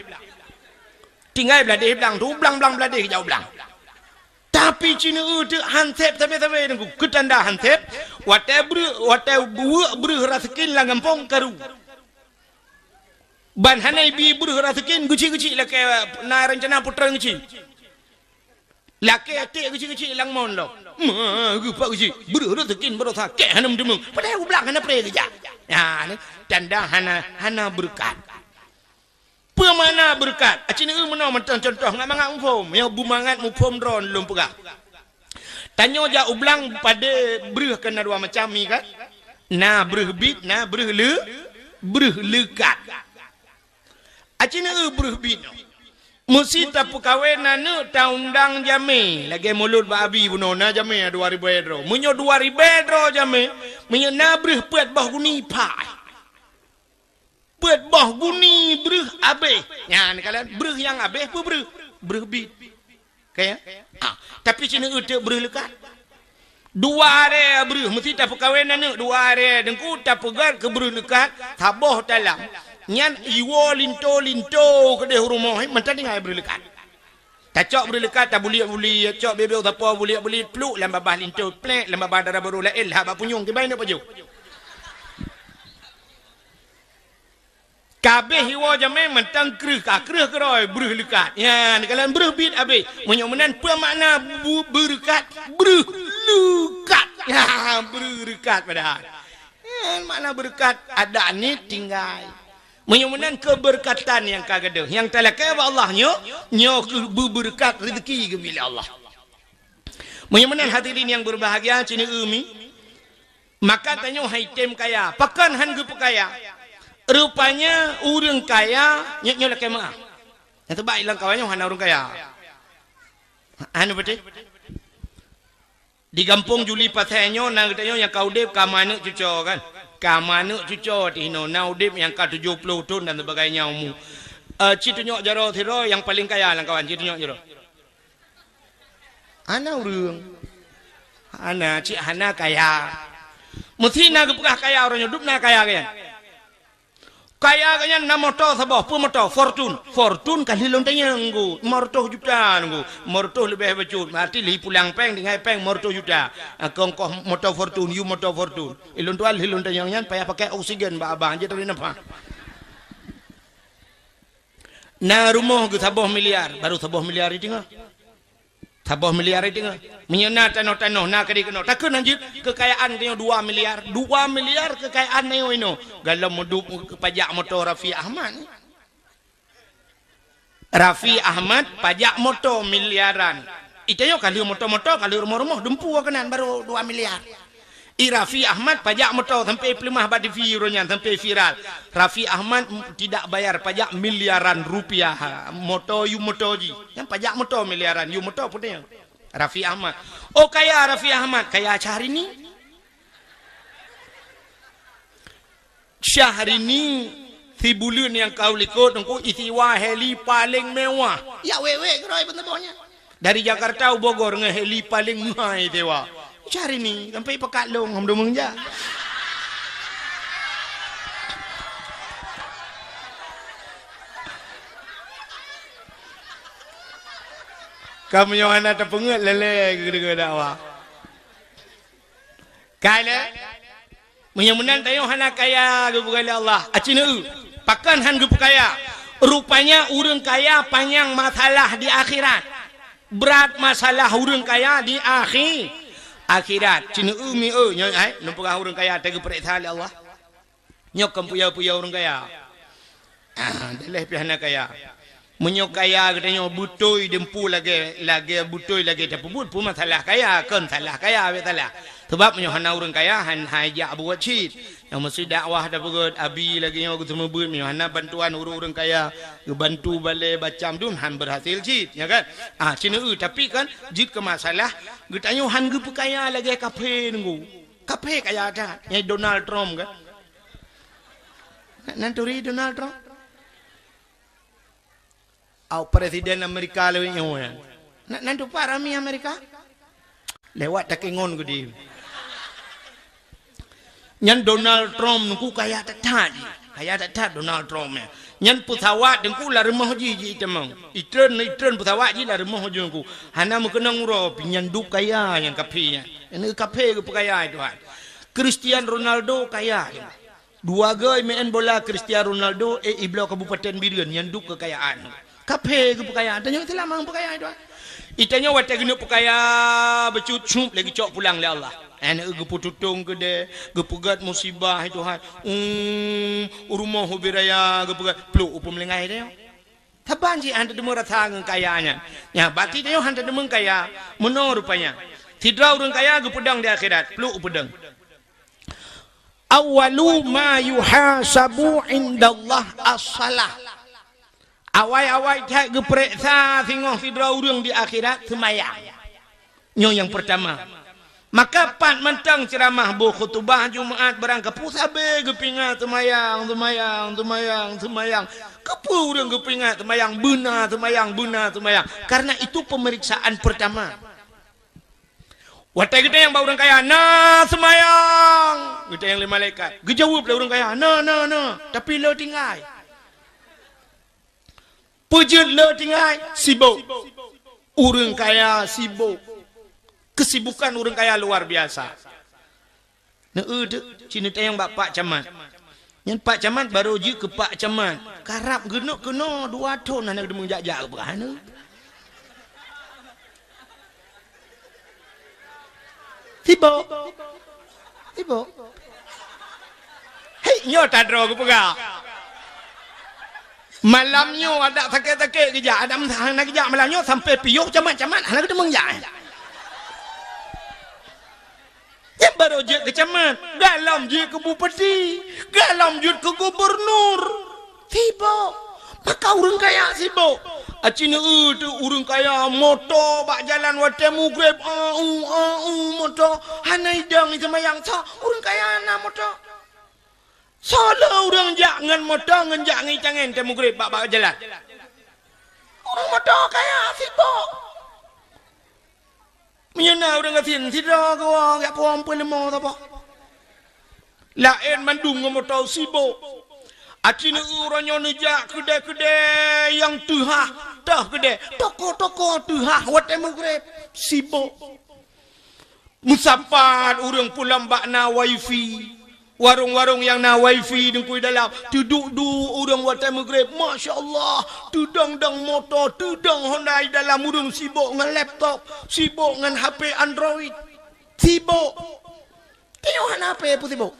Tinggai blaih déh blang tu, blang-blang blaih déh geujak u blang. Tapi ci neueu teuk han sép sabe-sabe Teungku. Keu tanda han sép, watée breuh, watée buweuek breuh raseukin lam gampông karu. Ban hana ibi breuh raseukin, geuchik-geuchik lakée na rencana putra geuchik. Lakée até geuchik-geuchik lam mon lom. Ma, geupak geuchik. Breuh raseukin barosa, kée hana meuteumeung. Padahai u blang hana pré geujak. Ya, ni tanda hana, hana beureukat. Peue makna beureukat? Aci neueu meunoe mantong contoh ngat mangat muphom. Nyoe beumangat muphom droe lôn peugah. Tanyoe jak u blang padé breuh kan na dua macam mi kan? Na breuh bit, na breuh le-, breuh leukat. Aci neueu breuh bit nyoe. Meusi tapeukawen aneuk taundang jamé, lagée mulod bak abi bunoe na jamé dua ribée droe. Meunyoe dua ribée droe jamé, meunyoe na breuh peuet boh guni pah. Peuet boh guni breuh abéh. Nyan kalon breuh nyang abéh peue breuh? Breuh bit. Ka ya? Ah, tapi ci neueu teuk breuh leukat. Dua aré breuh meusti tapeukawen aneuk, dua aré Teungku tapeugét keu breuh leukat, saboh talam. Nyan iwoe linto-linto keudeh u rumoh, mantong tinggai breuh leukat. Tacok breuh leukat, tabuliek-buliek, cok bibeu sapo buliek-buliek, pluk lam babah linto, plek lam babah dara barô laén, lhah bak punyueng, kiban neuk pajoh. Ka abéh iwoe jamé mantong kreueh, ka kreueh keudroe breuh leukat. Nyan, kalon breuh bit abéh. Meunyoe meunan peue makna bu-, beureukat? Breuh leukat. Ya, breuh leukat padahai. Nyan makna beureukat, adak niet tinggai. Meunyoe meunan keubeureukat nyang ka gadôh. Nyang talakée bak Allah nyoe, nyoe keuh beubeureukat rezeki geubri lé Allah. Meunyoe meunan hadirin nyang beubahgia, ci neueu mi, maka tanyoe han item kaya. Pakon han geupeukaya? Rupanya ureuëng kaya, nyoe, nyoe lakée meuáh. Nyang teuba lam kawan nyoe hana ureuëng kaya. Hana beutôi? Di gampông Juli Pasai nyoe na geutanyoe nyang ka udeb ka manök cuco kan? Ka manök cuco tinoe na udeb nyang ka tujoh ploh thon dan sebagainya umu. Eh, ci tunyok jaroe sidroe nyang paleng kaya lam kawan, ci tunyok jaroe. Hana ureuëng. Hana, cit hana kaya. Meusti na geupeugah kaya uroe nyoe, dum na kaya geuh nyan. Kaya geuh nyan na moto saboh, peue moto? Fortune. Fortune ka lheueh lôn tanyong nyoe, lima ratus juta nyoe. Lima ratus leubeh bacut, berarti lheueh pulang péng, tinggai péng lima ratus juta. Ah, keu ongkoh moto Fortune, yue moto Fortune. Ilôn tuan lheueh lôn tanyong nyan payah pakai oksigen bak abang, jeuet teurimong nafah. Na rumoh geuh saboh miliar, baru saboh miliar iteungoh. Saboh miliar iteungoh. Meunyoe na tanoh-tanoh, na keudeh keunoe. Takheun hanjeuet keukayaan tanyoe dua miliar. Dua miliar keukayaan tanyoe inoe. Galom meudup pajak moto Raffi Ahmad. Raffi Ahmad pajak moto miliaran. Itanyoe ka lheueh moto-moto, ka lheueh rumoh-rumoh, dumpeue keunan baru dua miliar. I Raffi Ahmad pajak moto sampai peuleumah bak T V uroe nyan sampai viral. Raffi Ahmad m-, tidak bayar pajak miliaran rupiah. Moto yue moto jih. Nyan pajak moto miliaran, yue moto peue nyan? Raffi Ahmad. Oh, kaya Raffi Ahmad, kaya Syahrini. Syahrini, sibuleuen nyang ka likot, Teungku, isiwa heli paleng mewah. Ya, wék-wék keudroe pun teuboh nyan. Dari Jakarta u Bogor ngon heli paleng meuhai isiwa. Syahrini, sampai pakat lôn, hom deungon jak. Kamoe nyoe hana tapeungeut lé-lé geudeungoe dakwah. Ka lé? Meunyoe meunan tanyoe hana kaya geupeugah lé Allah. Aci neu, pakon han geupeukaya? Rupanya ureuëng kaya panyang masalah di akhirat. Brat masalah ureuëng kaya di akhi-, akhirat. Ci neu mi eu nyoe ai, neupeugah ureuëng kaya teugeupeureksa lé Allah. Nyoe kon puya-puya ureuëng kaya. Ah, daleh pih hana kaya. Meunyoe kaya geutanyoe beutôi deumpu lagée, lagée beutôi lagée tapeubuet, peue masalah kaya, kon salah kaya, bék salah. Sabab meunyoe hana ureuëng kaya, han, hai jak buet cit. Nyang meusti dakwah tapeugét, abi lagée nyoe geuseumeubeuet, meunyoe hana bantuan ureuëng-ureuëng kaya, geubantu balée bacam dum han berhasil cit, ya kan? Ah, ci neu, tapi kan, jeuet keu masalah, geutanyoe han geupeukaya lagée kaphé nunggu. Kaphé kaya that, nyang Donald Trump kan? Nan turi Donald Trump? Au presiden Amerika lewat nyoe nyan. Nan, nan tupat rami Amerika? Lewat takengon gede. Nyan Donald Trump nungku kaya that-that jih. Kaya that-that Donald Trump nyan. Nyan pesawat nungku lam rumoh jih, jih itamong. Itreun, itreun pesawat jih lam rumoh jih nungku. Hana meukeunong uroe, pi nyan dup kaya nyang kaphé nyan. Nyang kaphé geupeukaya Tuhan. Cristiano Ronaldo kaya. Dua goe meu'en bola Cristiano Ronaldo, eh, ibloe Kabupaten Bireuen nyan dup keukayaan. Kaphé geupeukaya, tanyoe Islam nyang peukaya itu. Itanyoe watée geuneuk peukaya beucut cup lé geucok pulang lé Allah. Aneuk geupeututong keudée, geupeugét musibah itu hai. Um, rumoh ubé raya geupeugét pluk u peumeulinggai tanyoe. Saban jih han teudeungoe rasa ngon kaya nyan. Nya, bati tanyoe han teudeungoe kaya, meunoe rupanya. Sidroe ureuëng kaya geupeudong di akhirat, pluk u peudong. Awwalu ma yuhasabu indallah as-salah. Awai-awai that geupeuriksa singoh sidroe ureuëng di akhirat seumayang. Nyoe nyang peurtama. Maka pat mantong ceuramah boh khutubah Jumaat barang kapeue sabe geupingat seumayang, seumayang, seumayang, seumayang. Kapeue ureuëng geupingat seumayang, beuna seumayang, beuna seumayang. Karena itu pemeriksaan pertama. Watée geutanyong bak ureuëng kaya, "Na seumayang?" Geutanyong lé malaikat. Geujaweueb lé ureuëng kaya, "Na, na, na, tapi le tinggai." Peujeuet le tinggai, sibok. Ureuëng kaya sibok. Kesibukan ureuëng kaya luar biasa. Neu-eu teuk, ci neutanyong bak Pak Camat. Nyan Pak Camat barô jeuet keu Pak Camat. Karab geuneuk keunoe dua thon hana geudeungoe jak-jak keupeugah neu. Sibok. Sibok. Hei, nyoe tadroe geupeugah. Malam nyoe adak sakét-sakét geujak, adak hana geujak malam nyoe sampai piôh camat-camat hana geudeungoe jak. Nyan barô jeuet keu camat, galom jeuet keu bupati, galom jeuet keu gubernur. Sibok. Maka ureuëng kaya sibok. Aci neu-eu teuk ureuëng kaya moto bak jalan watée mugreb, au, au, moto. Hana idong iseumayang, soe ureuëng kaya na moto. Soe le ureuëng jak ngon moto ngon jak ngon itangen watée mugreb bak, bak jalan. Ureuëng moto kaya sibok. Meunyoe na ureuëng gasien, sidroe geuwoe jak puwoe peuleumô saboh. Laén mandum ngon moto sibok. Aci neu-eu uroe nyoe neujak keudée-keudée nyang teuhah, toh keudée, toko-toko teuhah watée mugreb, sibok. Meusapat ureuëng pulang bak na wifi. Warong-warong nyang na wifi deungkui dalam, teuduek-duek ureuëng watée mugreb, masya Allah, teudong-dong moto, teudong Honda di dalam, ureuëng sibok ngon laptop, sibok ngon H P Android, sibok. Tanyoe hana H P peue sibok.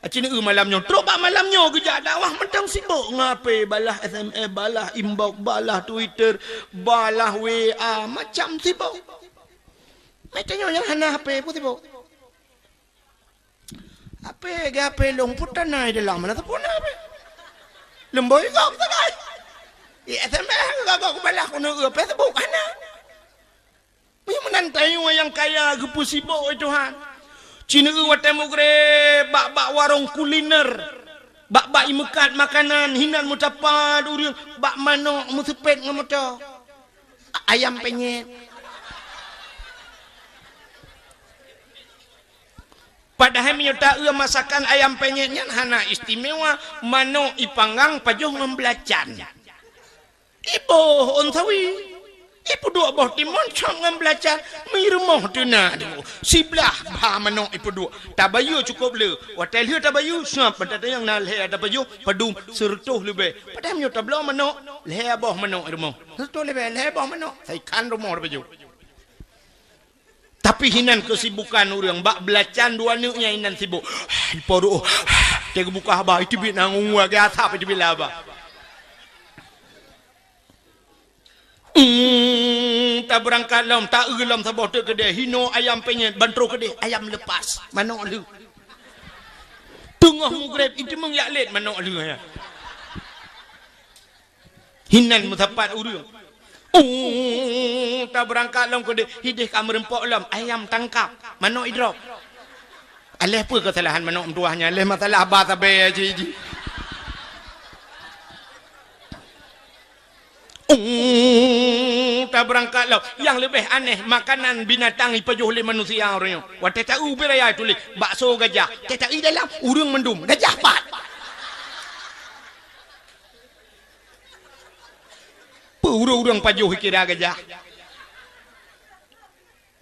Aci neu-eu malam nyoe, trok bak malam nyoe geujak dakwah mantong sibok ngon H P, balah S M S, balah inbox, balah Twitter, balah W A, macam sibok. Meutanyoe nyang hana H P peue sibok. Ape geuape lôn putana di dalam mana teupuna ape? Leumboi gom sagai. I S M S gagok kubalah keuneuk Facebook hana. Meunyoe meunan tanyoe nyang kaya geupeusibok, wahai Tuhan. Ci neueu watée mugreb bak-bak warong kuliner, bak-bak imeukat makanan, hinan meusapat ureuëng bak manok meuseupet ngon moto. A-, ayam penyet. Padahai meunyoe taeu masakan ayam penyet nyan hana istimewa, manok ipanggang pajoh ngon belacan. Iboh ôn sawi. Ipeuduek boh timon cok ngon belacan, meurumoh teuna dulu. Siblah bha manok ipeuduek. Tabayeue cukop le. Watée lheueh tabayeue, sab bak tatanyong na lhée tapajoh, padum, seureutôh leubeh. Padahai meunyoe tabloe manok, lhée boh manok i rumoh. Seureutôh leubeh, lhée boh manok. Saikhan rumoh tapajoh. Tapi hinan keusibukan ureuëng bak belacan dua neuk nyan hinan sibok. Ipoh doh. Teuka buka haba, iteubiet na ngon asap iteubiet lam haba. Hmm, tabeurangkat lom, taeu lom saboh teuk keudeh, hinoe ayam penyet, ban troh keudeh ayam lepas, manok lheueh. Teungoh mugreb, iteumeung jak lét manok lheueh nyan. Hinan meusapat ureuëng. Uh, tabeurangkat lom keudeh, hideh ka meureumpok lom, ayam tangkap, manok idrop. Aléh peue keusalahan manok meutuwah nyan, aléh masalah ba sabe ji ji. Uh, tabeurangkat lom. Nyang leubeh aneh, makanan binatang ipajoh lé manusia uroe nyoe. Watée taeu ubé raya tuléh, bakso gajah. Tée taeu dalam, ureuëng mandum, gajah pat. Peue ureuëng-ureuëng pajoh ikira gajah?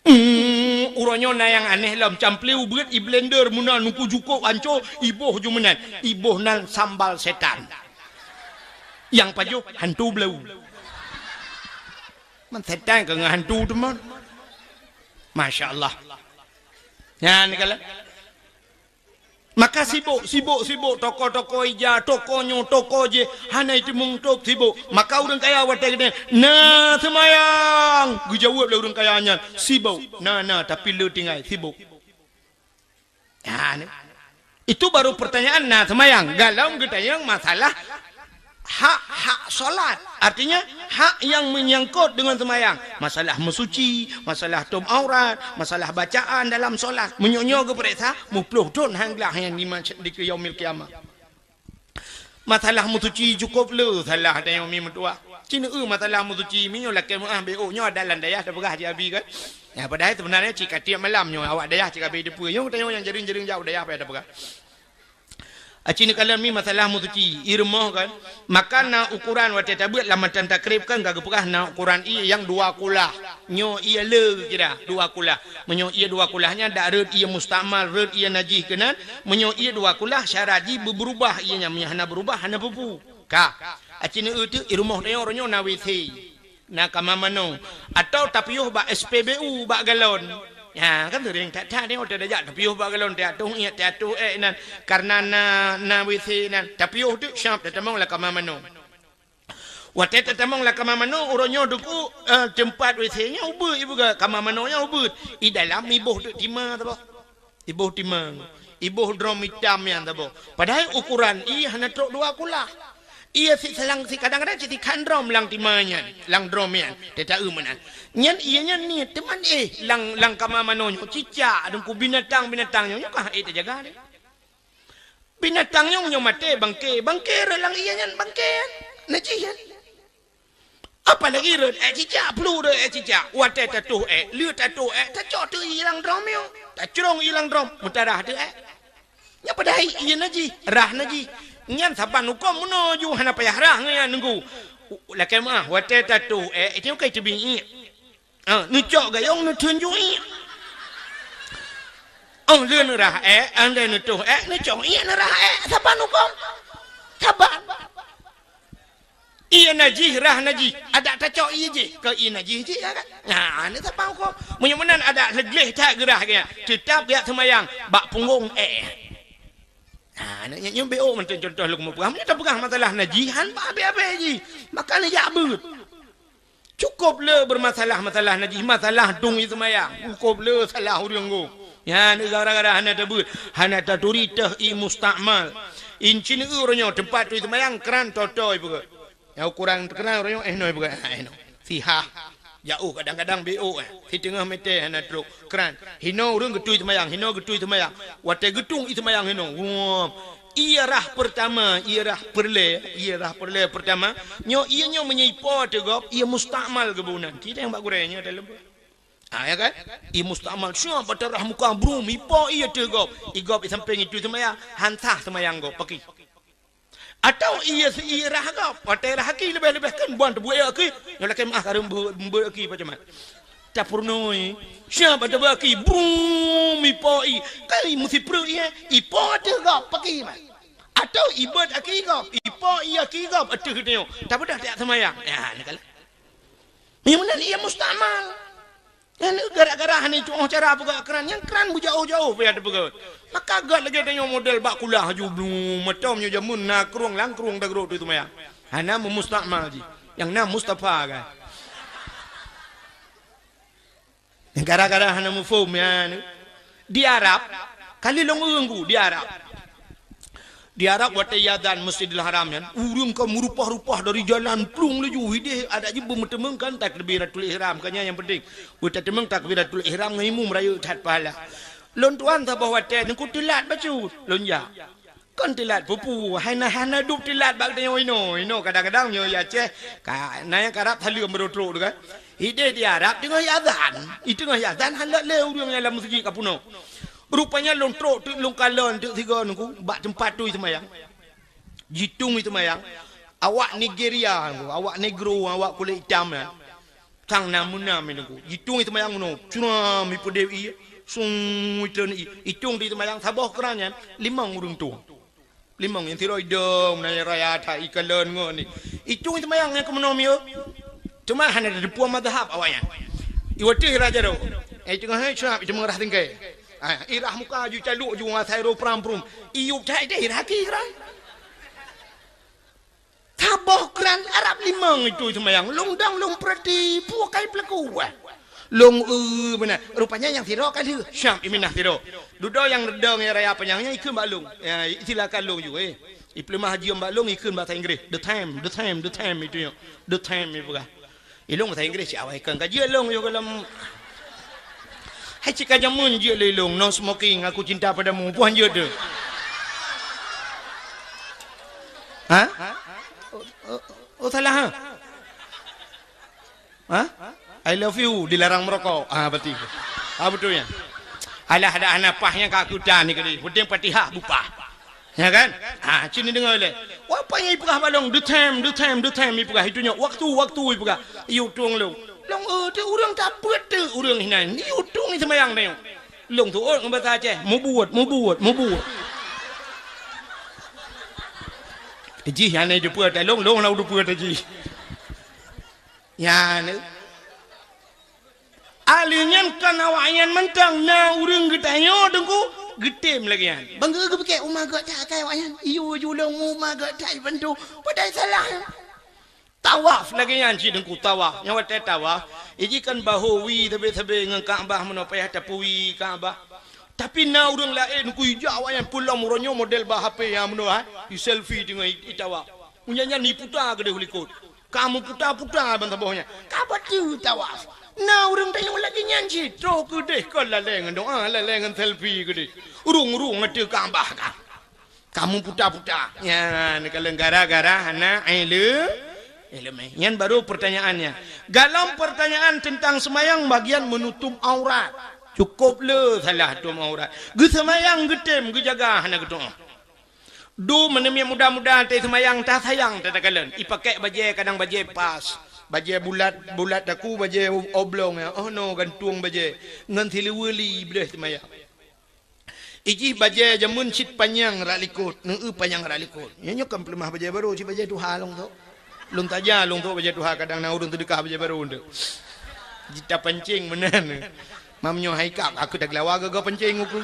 Hmm, uroe nyoe na nyang aneh lom, camplé ubeuet i blender meunan, nuku jukok anco, iboh ju meunan. Iboh nan sambal setan. Nyang pajoh hantu blau. Man setan keu ngon hantu teuma. Masya Allah. Nyan kala. Maka sibok, sibok, sibok, toko-toko ija, toko nyoe, toko jih, hana iteumeung tôb sibok. Maka ureuëng kaya watée geude na seumayang, geujaweueb lé ureuëng kaya nyan, sibok, na, na, tapi le tinggai sibok. Ya, ni. Itu baru pertanyaan na seumayang. Galom geutanyong masalah hak-hak solat. Artinya, hak yang menyangkut dengan sembahyang. Masalah meusuci, masalah tom aurat, masalah bacaan dalam solat. Meunyoe nyoe geupeuriksa, muploh thon hang glah nyan di mas-, di yaumil qiyamah. Masalah meusuci cukop le salah tanyoe mi meutuah. Ci neueu masalah meusuci, meunyoe lakée meuah B O nyoe ada lam dayah tapeugah ji abi kan. Ya, padahai sebenarnya ci ka tiep malam nyoe awak dayah ci ka abéh teupeue. Nyoe tanyoe nyang jareueng-jareueng jak u dayah payah tapeugah. Aci neukalon mi masalah meusuci, ié rumoh kan. Maka na ukoran watée tabeuet lam matan takrib kan ka geupeugah na ukoran ié nyang dua kulah. Nyoe ié le geukira dua kulah. Meunyoe ié dua kulah nyan dak rhot ié mustakmal, rhot ié najih keunan. Meunyoe ié dua kulah syarat jih beu-, beurubah ié nyan, meunyoe hana beurubah hana peue-peue. Ka. Aci neueu teuk ié rumoh tanyoe uroe nyoe na W C. Na kama manoe. Atawa tapiôh bak S P B U bak galon. Ha, kan seuring that-that ni, watée tajak tapiôh bak galon, teuatoh iék, teuatoh ék nan. Karena na, na W C nan. Tapiôh teuk syab tatamong lam kama manoe. Watée tatamong lam kama manoe, uroe nyoe teungku, eh, teumpat W C nyan ubeuet, ié peugah kama manoe nyan ubeuet. I dalam iboh teuk tima saboh. Iboh timang, iboh drom itam nyan saboh. Padahai ukoran ié hana trok dua kulah. Ié si selang si kadang-kadang cit sikhan drom lam tima nyan, lam drom nyan. Teuta-eu meunan. Nyan ié nyan niet teuma éh lam, lam kama manoe nyoe cicak deungku binatang-binatang nyoe, nyoe kah ék teujaga deh. Binatang nyoe nyoe maté bangke, bangke rhot lam ié nyan bangke nyan. Najih nyan. Apalagi rhot ék cicak, plu rhot ék cicak. Watée tatoh ék, le tatoh ék, tacok teuk ié lam drom nyoe. Tacrong ié lam drom, meutarah teuk ék. Nyan padahai ié najih, rhah najih. Nyan saban huköm meunoe ju hana payah rhah ngon nyan nunggu. Lakée meuah, watée tatoh ék, itu ka iteubiet iék. Ah, neucok gayong neutheun ju iék. Oh, le neurhah ék, andai neutoh ék, neucok iék neurhah ék, saban huköm. Saban. Ié najih, rhah najih. Adak tacok ié jih. Keu ié najih jih, ya kan? Nah, ni saban huköm. Meunyoe meunan adak leugleh that geurhah gaya. Teutap gaya seumayang. Bak punggong ék. Nah, nyoe, nyoe B O mantong contoh lôn keumu peugah. Meunyoe tapeugah masalah najih, han bak abée-abée jih. Maka neujak beuet. Cukop le beurmasalah-masalah najih, masalah dong ié seumayang. Cukop le salah ureuëng go. Nyan gara-gara hana tabeuet, hana taturi teuh ié mustakmal. Inci neueu uroe nyoe teumpat turi seumayang kran toto ié peugah. Nyang ukoran kran uroe nyoe éh noe ié peugah, éh noe. Sihah. Jaoh kadang-kadang B O, eh. Siteungoh meter hana trok kran. Hinoe ureuëng geutui seumayang, hinoe geutui seumayang. Watée geutung ié seumayang hinoe. Wah. Ié rah pertama, ié rah peureulée, ié rah peureulée pertama. Nyoe ié nyoe meunyoe ipo ateueh gob, ié mustakmal geuboh nan. Ci teueng bak gurée nyoe dalam. Ah, ya kan? Ié mustakmal. Siap bak teurah muka brum, ipo ié ateueh gob. Ié gob ié sampéng itui seumayang, han sah seumayang gob. Paki. Atawa ié si ié rah gob, watée rah aki leubeh-leubeh kan buan teubuet aki, nyoe lakée meuah kareueng beu-, beu aki pajamat. Tapeurunoe, siap ada beu aki, brum, ipo ié, kali meusipreuk ié, ipo ateueh gob, paki mah. Atawa ibeuet aki gob, ipo ié aki gob, ateueh geutanyoe, tapeudah tiak seumayang. Ya, ni kala. Nyang meunan ié mustakmal. Nyan gara-gara hana itu'oh cara peugah kran, nyang kran beujaoh-jaoh payah teupeugah. Maka gét lagée tanyoe model bak kulah haju blung, meutom nyoe jameun na krueng lam krueng dagroe teuh seumayang. Hana meumustakmal jih. Nyang na Mustafa kan. Gara-gara hana muphom nyan. Di Arab, kali lôn ureuëng ku di Arab. Di Arab watée iazan Masjidil Haram nyan, ureuëng ka meurupah-rupah dari jalan plueng laju, hideh adak jih beumeuteumeung kan takbiratul ihram, kan nyan nyang penting. Beutateumeung takbiratul ihram ngon imum rayeuk that pahala. Lôn tuan saboh watée teungku teulat bacut, lôn jak. Kon teulat pupu, hana-hana dub teulat bak tanyoe inoe. Inoe kadang-kadang nyoe i Aceh, ka na nyang karab saleuem beureutrok tu kan. Hideh di Arab teungoh iazan, i teungoh iazan han lé ureuëng nyang lam meuseujid ka peunoh. Rupanya lôn trok teuk lôn kalon teuk sigoe nungku bak teumpat tui seumayang. Jitong i seumayang. Awak Nigeria nungku, awak negro, awak kulét itam nyan. Sang na meunam i nungku. Jitong i seumayang meunoe. Curam i peudeh i. Sung i treun i. Itong di seumayang saboh keuran nyan limong ureuëng tueng. Limong nyang sidroe idong na raya that i kalon ngon ni. Itong i seumayang nyang keumeunoe mieu. Teuma hana teupeue mazhab awaknyan. I watée raja ro. Eh teungoh hai curam i teumong rah tinggai. Ah, irah muka ju caluk ju ngasai ro pram prum. Iyup that deh irah ki rai. Saboh keuran Arab limong itui seumayang. Lôn dong lôn peurati peue kai peulaku. Lôn eu beuna. Rupanya nyang sidroe ka lheueh. Syam iminah sidroe. Dudoe nyang reudong nyang raya panyang nyan ikheun bak lôn. Ya, silakan lôn ju eh. Ipeuleumah jeuem bak lôn ikheun bahasa Inggris. The time, the time, the time itu nyoe. The time ipeugah. Ilôn bahasa Inggris siawai kön ka jeuet lôn yoh gohlom. Hai cit ka jameun jeuet lé lôn, no smoking, aku cinta padamu. Puhan jeuet tu. Ha? Oh, oh, oh, salah ha? Ha? I love you dilarang merokok. Ah, betul. Ah, betul ya. Alah ada anak pah yang kaku tan ni kali. Penting Fatihah bupah. Ya kan? Ha, cini dengar leh. Apa yang ipeugah balong? The time, the time, the time ipeugah. Itu nyo waktu, waktu ipeugah. Iyu tuang lôn. Lôn eh tu urang tapeuet tu urang hinan. Iyu tuang ni sembayang tengok. Lôn tu orang bahasa Aceh. Mubuat, mubuat, mubuat. Jih yang ni jumpa tak lôn, lôn lah jumpa tak jih. Ya ni. Ahli nyan kan awaknyan mantong na ureuëng geutanyoe teungku geutem lagée nyan. Bangga geupike uma geuh that kai awaknyan. Iyo julong uma geuh that bantu. Padahai salah. Tawaf lagée nyan cit teungku tawaf. Nyang watée tawaf, iji kan bahu wi sabe-sabe ngon Ka'bah meunoe payah tapeuwi Ka'bah. Tapi na ureuëng laén kui jak awaknyan peulom uroe nyoe model bah H P nyang meunoe hai. I selfie teungoh i tawaf. Unya nyan iputa keudeh likot. Ka meuputa-puta ban saboh nyan. Ka bateue tawaf. Na ureuëng tanyong lagée nyan cit. Troh keudeh kon lalée ngon doa, lalée ngon selfie keudeh. Urung-urung ateueh Ka'bah ka. Ka meuputa-puta. Nyan ka leueng gara-gara hana ile-, ileumé. Nyan baru pertanyaannya. Dalam pertanyaan tentang semayang bagian menutup aurat. Cukup le salah tutup aurat. Geuseumayang geutem geujaga hana geutu'oh. Du meuneumiet muda-muda teuh seumayang tasayang tatakalon. Ipakèk bajèe kadang bajèe pas. Bajèe bulat, bulat taku bajèe oblong ya. Oh no gantung bajèe. Ngon siluweue li bleuh seumayang. Ijih bajèe jameun cit panyang rak likot, neueu panyang rak likot. Nyoe nyoe kan peuleumah bajèe barô cit bajèe tuha lông tu. Lôn taja lông tu bajèe tuha kadang na ureueng teudeukah bajèe barô tu. Jita pancing meunan. Mam nyoe hai kap aku taglawa gaga pancing uku.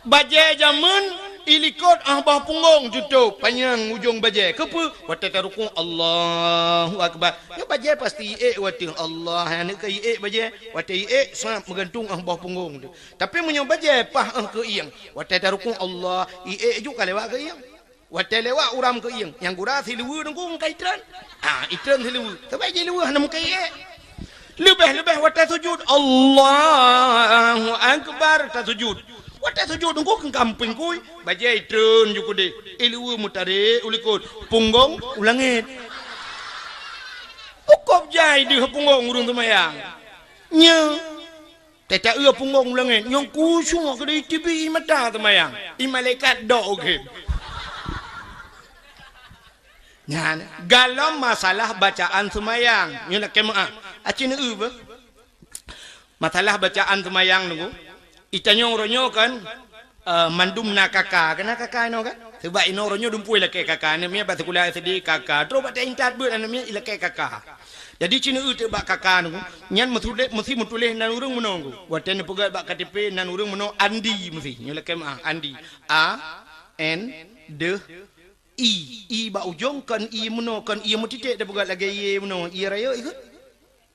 Bajèe jameun ilikot ah boh punggong jutôb panyang ujong bajèe. Keupeue? Watèe tarukuk Allahu Akbar. Nyoe bajèe pasti iék watèe Allah. Aneuk ka iék bajèe. Watèe iék sab meugantung ah boh punggong tu. Tapi meunyoe bajèe pah ah keuieng, watèe tarukuk Allah, iék ju ka lewat keuieng. Watée lewat uram keu ieng, nyang gura siluweue nunggu ka itreun. Ha, itreun siluweue. Sabab jiluweue hana mungken ék. Leubeh-leubeh watée sujud, Allahu Akbar, tasujud. Watée sujud nunggu keu gamping kui, bajée itreun ju keudeh. Iluweue meutarek u likot, punggong u langét. Ukôb jai deuh punggong ureuëng seumayang. Nyoe. Teuta eu punggong u langét, nyang khusyuk keudeh teubi mata seumayang. I malaikat dok u gét. Nyan, galom masalah bacaan seumayang. Nyoe lakée meuah. Aci neu beuh. Masalah bacaan seumayang nunggu. Itanyong ronyo kan, eh, mandum na kaka. Kena kaka inoe kan? Sebab inoe ronyo dumpui lakée kaka. Aneuk miet bak sikula S D kaka. Terus bak intat beuet aneuk miet ilakée kaka. Jadi ci neu teuk bak kaka nunggu. Nyan meutuléh, meusi meutuléh nan ureuëng meunoe nunggu. Watée neupeugét bak K T P nan ureuëng meunoe Andi meusi. Nyoe lakée meuah Andi. A, N, deuh, I. I bak ujong kon I meunoe, kon I meutitek tapeugét lagée ié meunoe. Ié rayeuk ikot.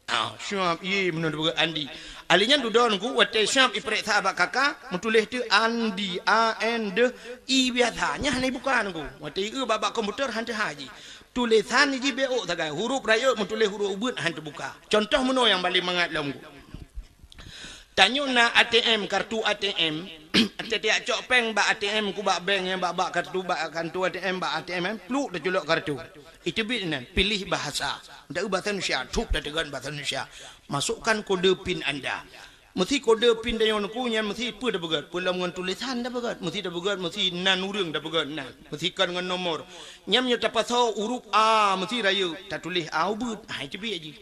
Ah, siap ié meunoe tapeugét Andi. Ali nyan dudoe nunggu watée siap ipeuriksa bak kaka, meutuléh teuk Andi, A N deuh I biasa. Nyan hana ibuka nunggu. Watée ié bak, bak komputer han teuhah ji. Tulésan jih bék sagai. Huruf rayeuk meutuléh huruf ubeuet han teubuka. Contoh meunoe nyang paleng mangat lom nunggu. Tanyoe na A T M, kartu A T M. Tiep-tiep cok péng bak A T M ku bak bank nyan bak, bak kartu, bak kartu A T M, bak A T M, pluek taculok kartu. Iteubiet nan, pilih bahasa. Ndak eu bahasa Indonesia, thup tateugon bahasa Indonesia. Masukkan kode PIN anda. Meusi kode PIN tanyoe nunggu nyan meusi peue tapeugét, peue lom ngon tulésan tapeugét, meusi tapeugét, meusi nan ureuëng tapeugét nan, meusi kon ngon nomor. Nyan meunyoe tapasoe huruf A meusi rayeuk, tatuléh A ubeuet, hai teubiet jih.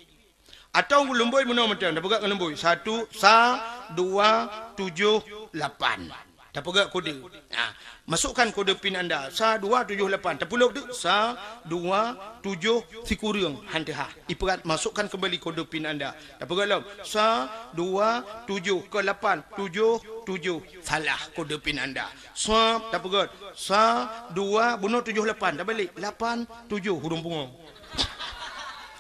Atawa lumbôi meunoe mantong, tapeugét ngon lumbôi. Satu, sa, dua, tujoh, lapan. Tapeugét kode. Ha, masukkan kode PIN anda. Sa, dua, tujoh, lapan. Tapeulob teuk. Sa, dua, tujoh, sikureueng. Han teuhah. Ipeugét, masukkan kembali kode PIN anda. Tapeugét lom. Sa, dua, tujoh, ke lapan, tujoh, tujoh. Salah kode PIN anda. Swab, tapeugét. Sa, dua, bunoe tujoh lapan. Tabalek. Lapan, tujoh. Hurung pungo.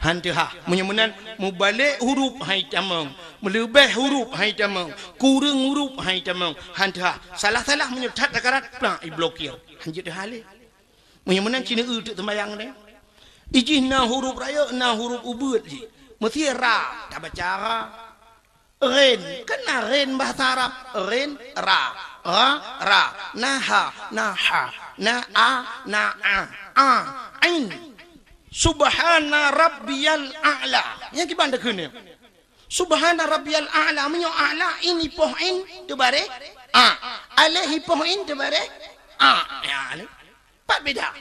Han teuhah. Meunyoe meunan, mubalek huruf han itamong, meuleubeh huruf han itamong, kureueng huruf han itamong, han teuhah. Salah-salah meunyoe that takarat, plak iblokir. Han jeuet teuhah lé. Meunyoe meunan ci neu teuk seumayang deh. Ijih na huruf rayeuk, na huruf ubeuet jih. Meusi ra, tabaca ra. Ghin, kan na ghin bahasa Arab. Ghin, ra, ra, ra, na ha, na ha, na a, na a, a, ain. Subhana rabbiyal a'la. Nyang kiban takheun nyoe. Subhana rabbiyal a'la. Meunyoe a'la, in ipoh in, teubareh a. Alif ipoh in, teubareh a. Ya, ni. Pat beda.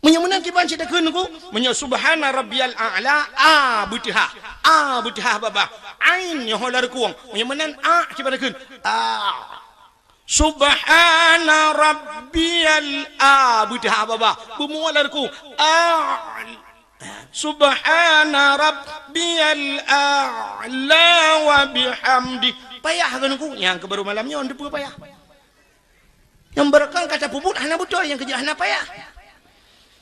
Meunyoe meunan kiban cit takheun nunggu, meunyoe subhana rabbiyal a'la, a beuteuhah, a beuteuhah babah, ain nyoe ho lam reukung. Meunyoe meunan a kiban takheun, a. Subhana rabbiyal a beuteuhah babah, beumua lam reukung. A. Subhana rabbiyal a'la wa bihamdi. Payah keu nunggu, nyang keu baru malam nyoe teupeue payah. Nyang beureukan ka tapeubuet hana beutôi, nyang keujeuet hana payah.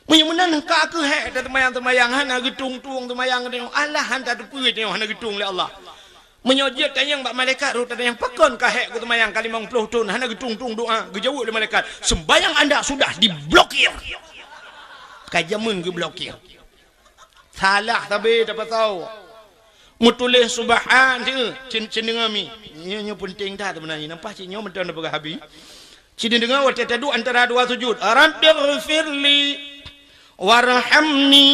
Meunyoe meunan ka keuh hék tateumayang-teumayang hana geutung-tung teumayang teuh, Allah han tateupeue teuh hana geutung lé Allah. Meunyoe jeuet tanyong bak malaikat roh tatanyong pakon ka hék kuteumayang ka limong ploh thon hana geutung-tung doa, geujaweueb lé malaikat, "Sembahyang anda sudah diblokir." Ka jameun geublokir. Salah sabe tapasoe. Meutuléh subhan, cen-, cendeungoe mi. Nyoe, nyoe peunteng that seubeunajih. Nampak cit nyoe mantong tapeugah Abi. Cendeungoe watée taduek antara dua sujud. Rabbighfirli warhamni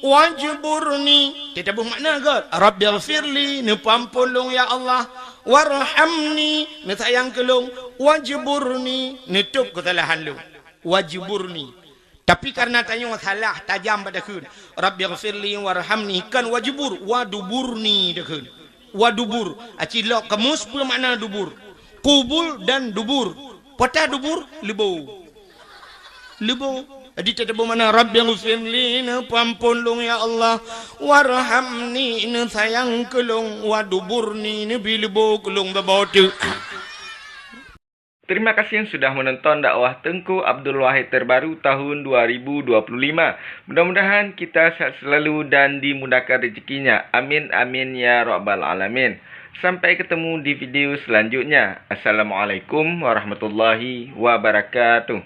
wajburni. Teutabeuh makna gét. Rabbighfirli, neupeuampôn lôn ya Allah. Warhamni, neusayang keu lôn. Wajburni, neutôb keusalahan lôn. Wajburni. Tapi kareuna tanyoe salah tajam bak takheun, "Rabbighfirli warhamni," kan wajubur, waduburni takheun. Wadubur, aci lok kamus peue makna dubur? Kubul dan dubur. Pota dubur, leubo. Leubo. Jadi teutabeuh makna, "Rabbighfirli," neupeuampôn lôn ya Allah, "warhamni," neusayang keu lôn, "waduburni," neubi leubo keu lôn babah teuk. Terima kasih sudah menonton dakwah Teungku Abdul Wahid terbaru tahun dua ribu dua puluh lima. Mudah-mudahan kita sehat selalu dan dimudahkan rezekinya. Amin, amin, ya rabbal alamin. Sampai ketemu di video selanjutnya. Assalamualaikum warahmatullahi wabarakatuh.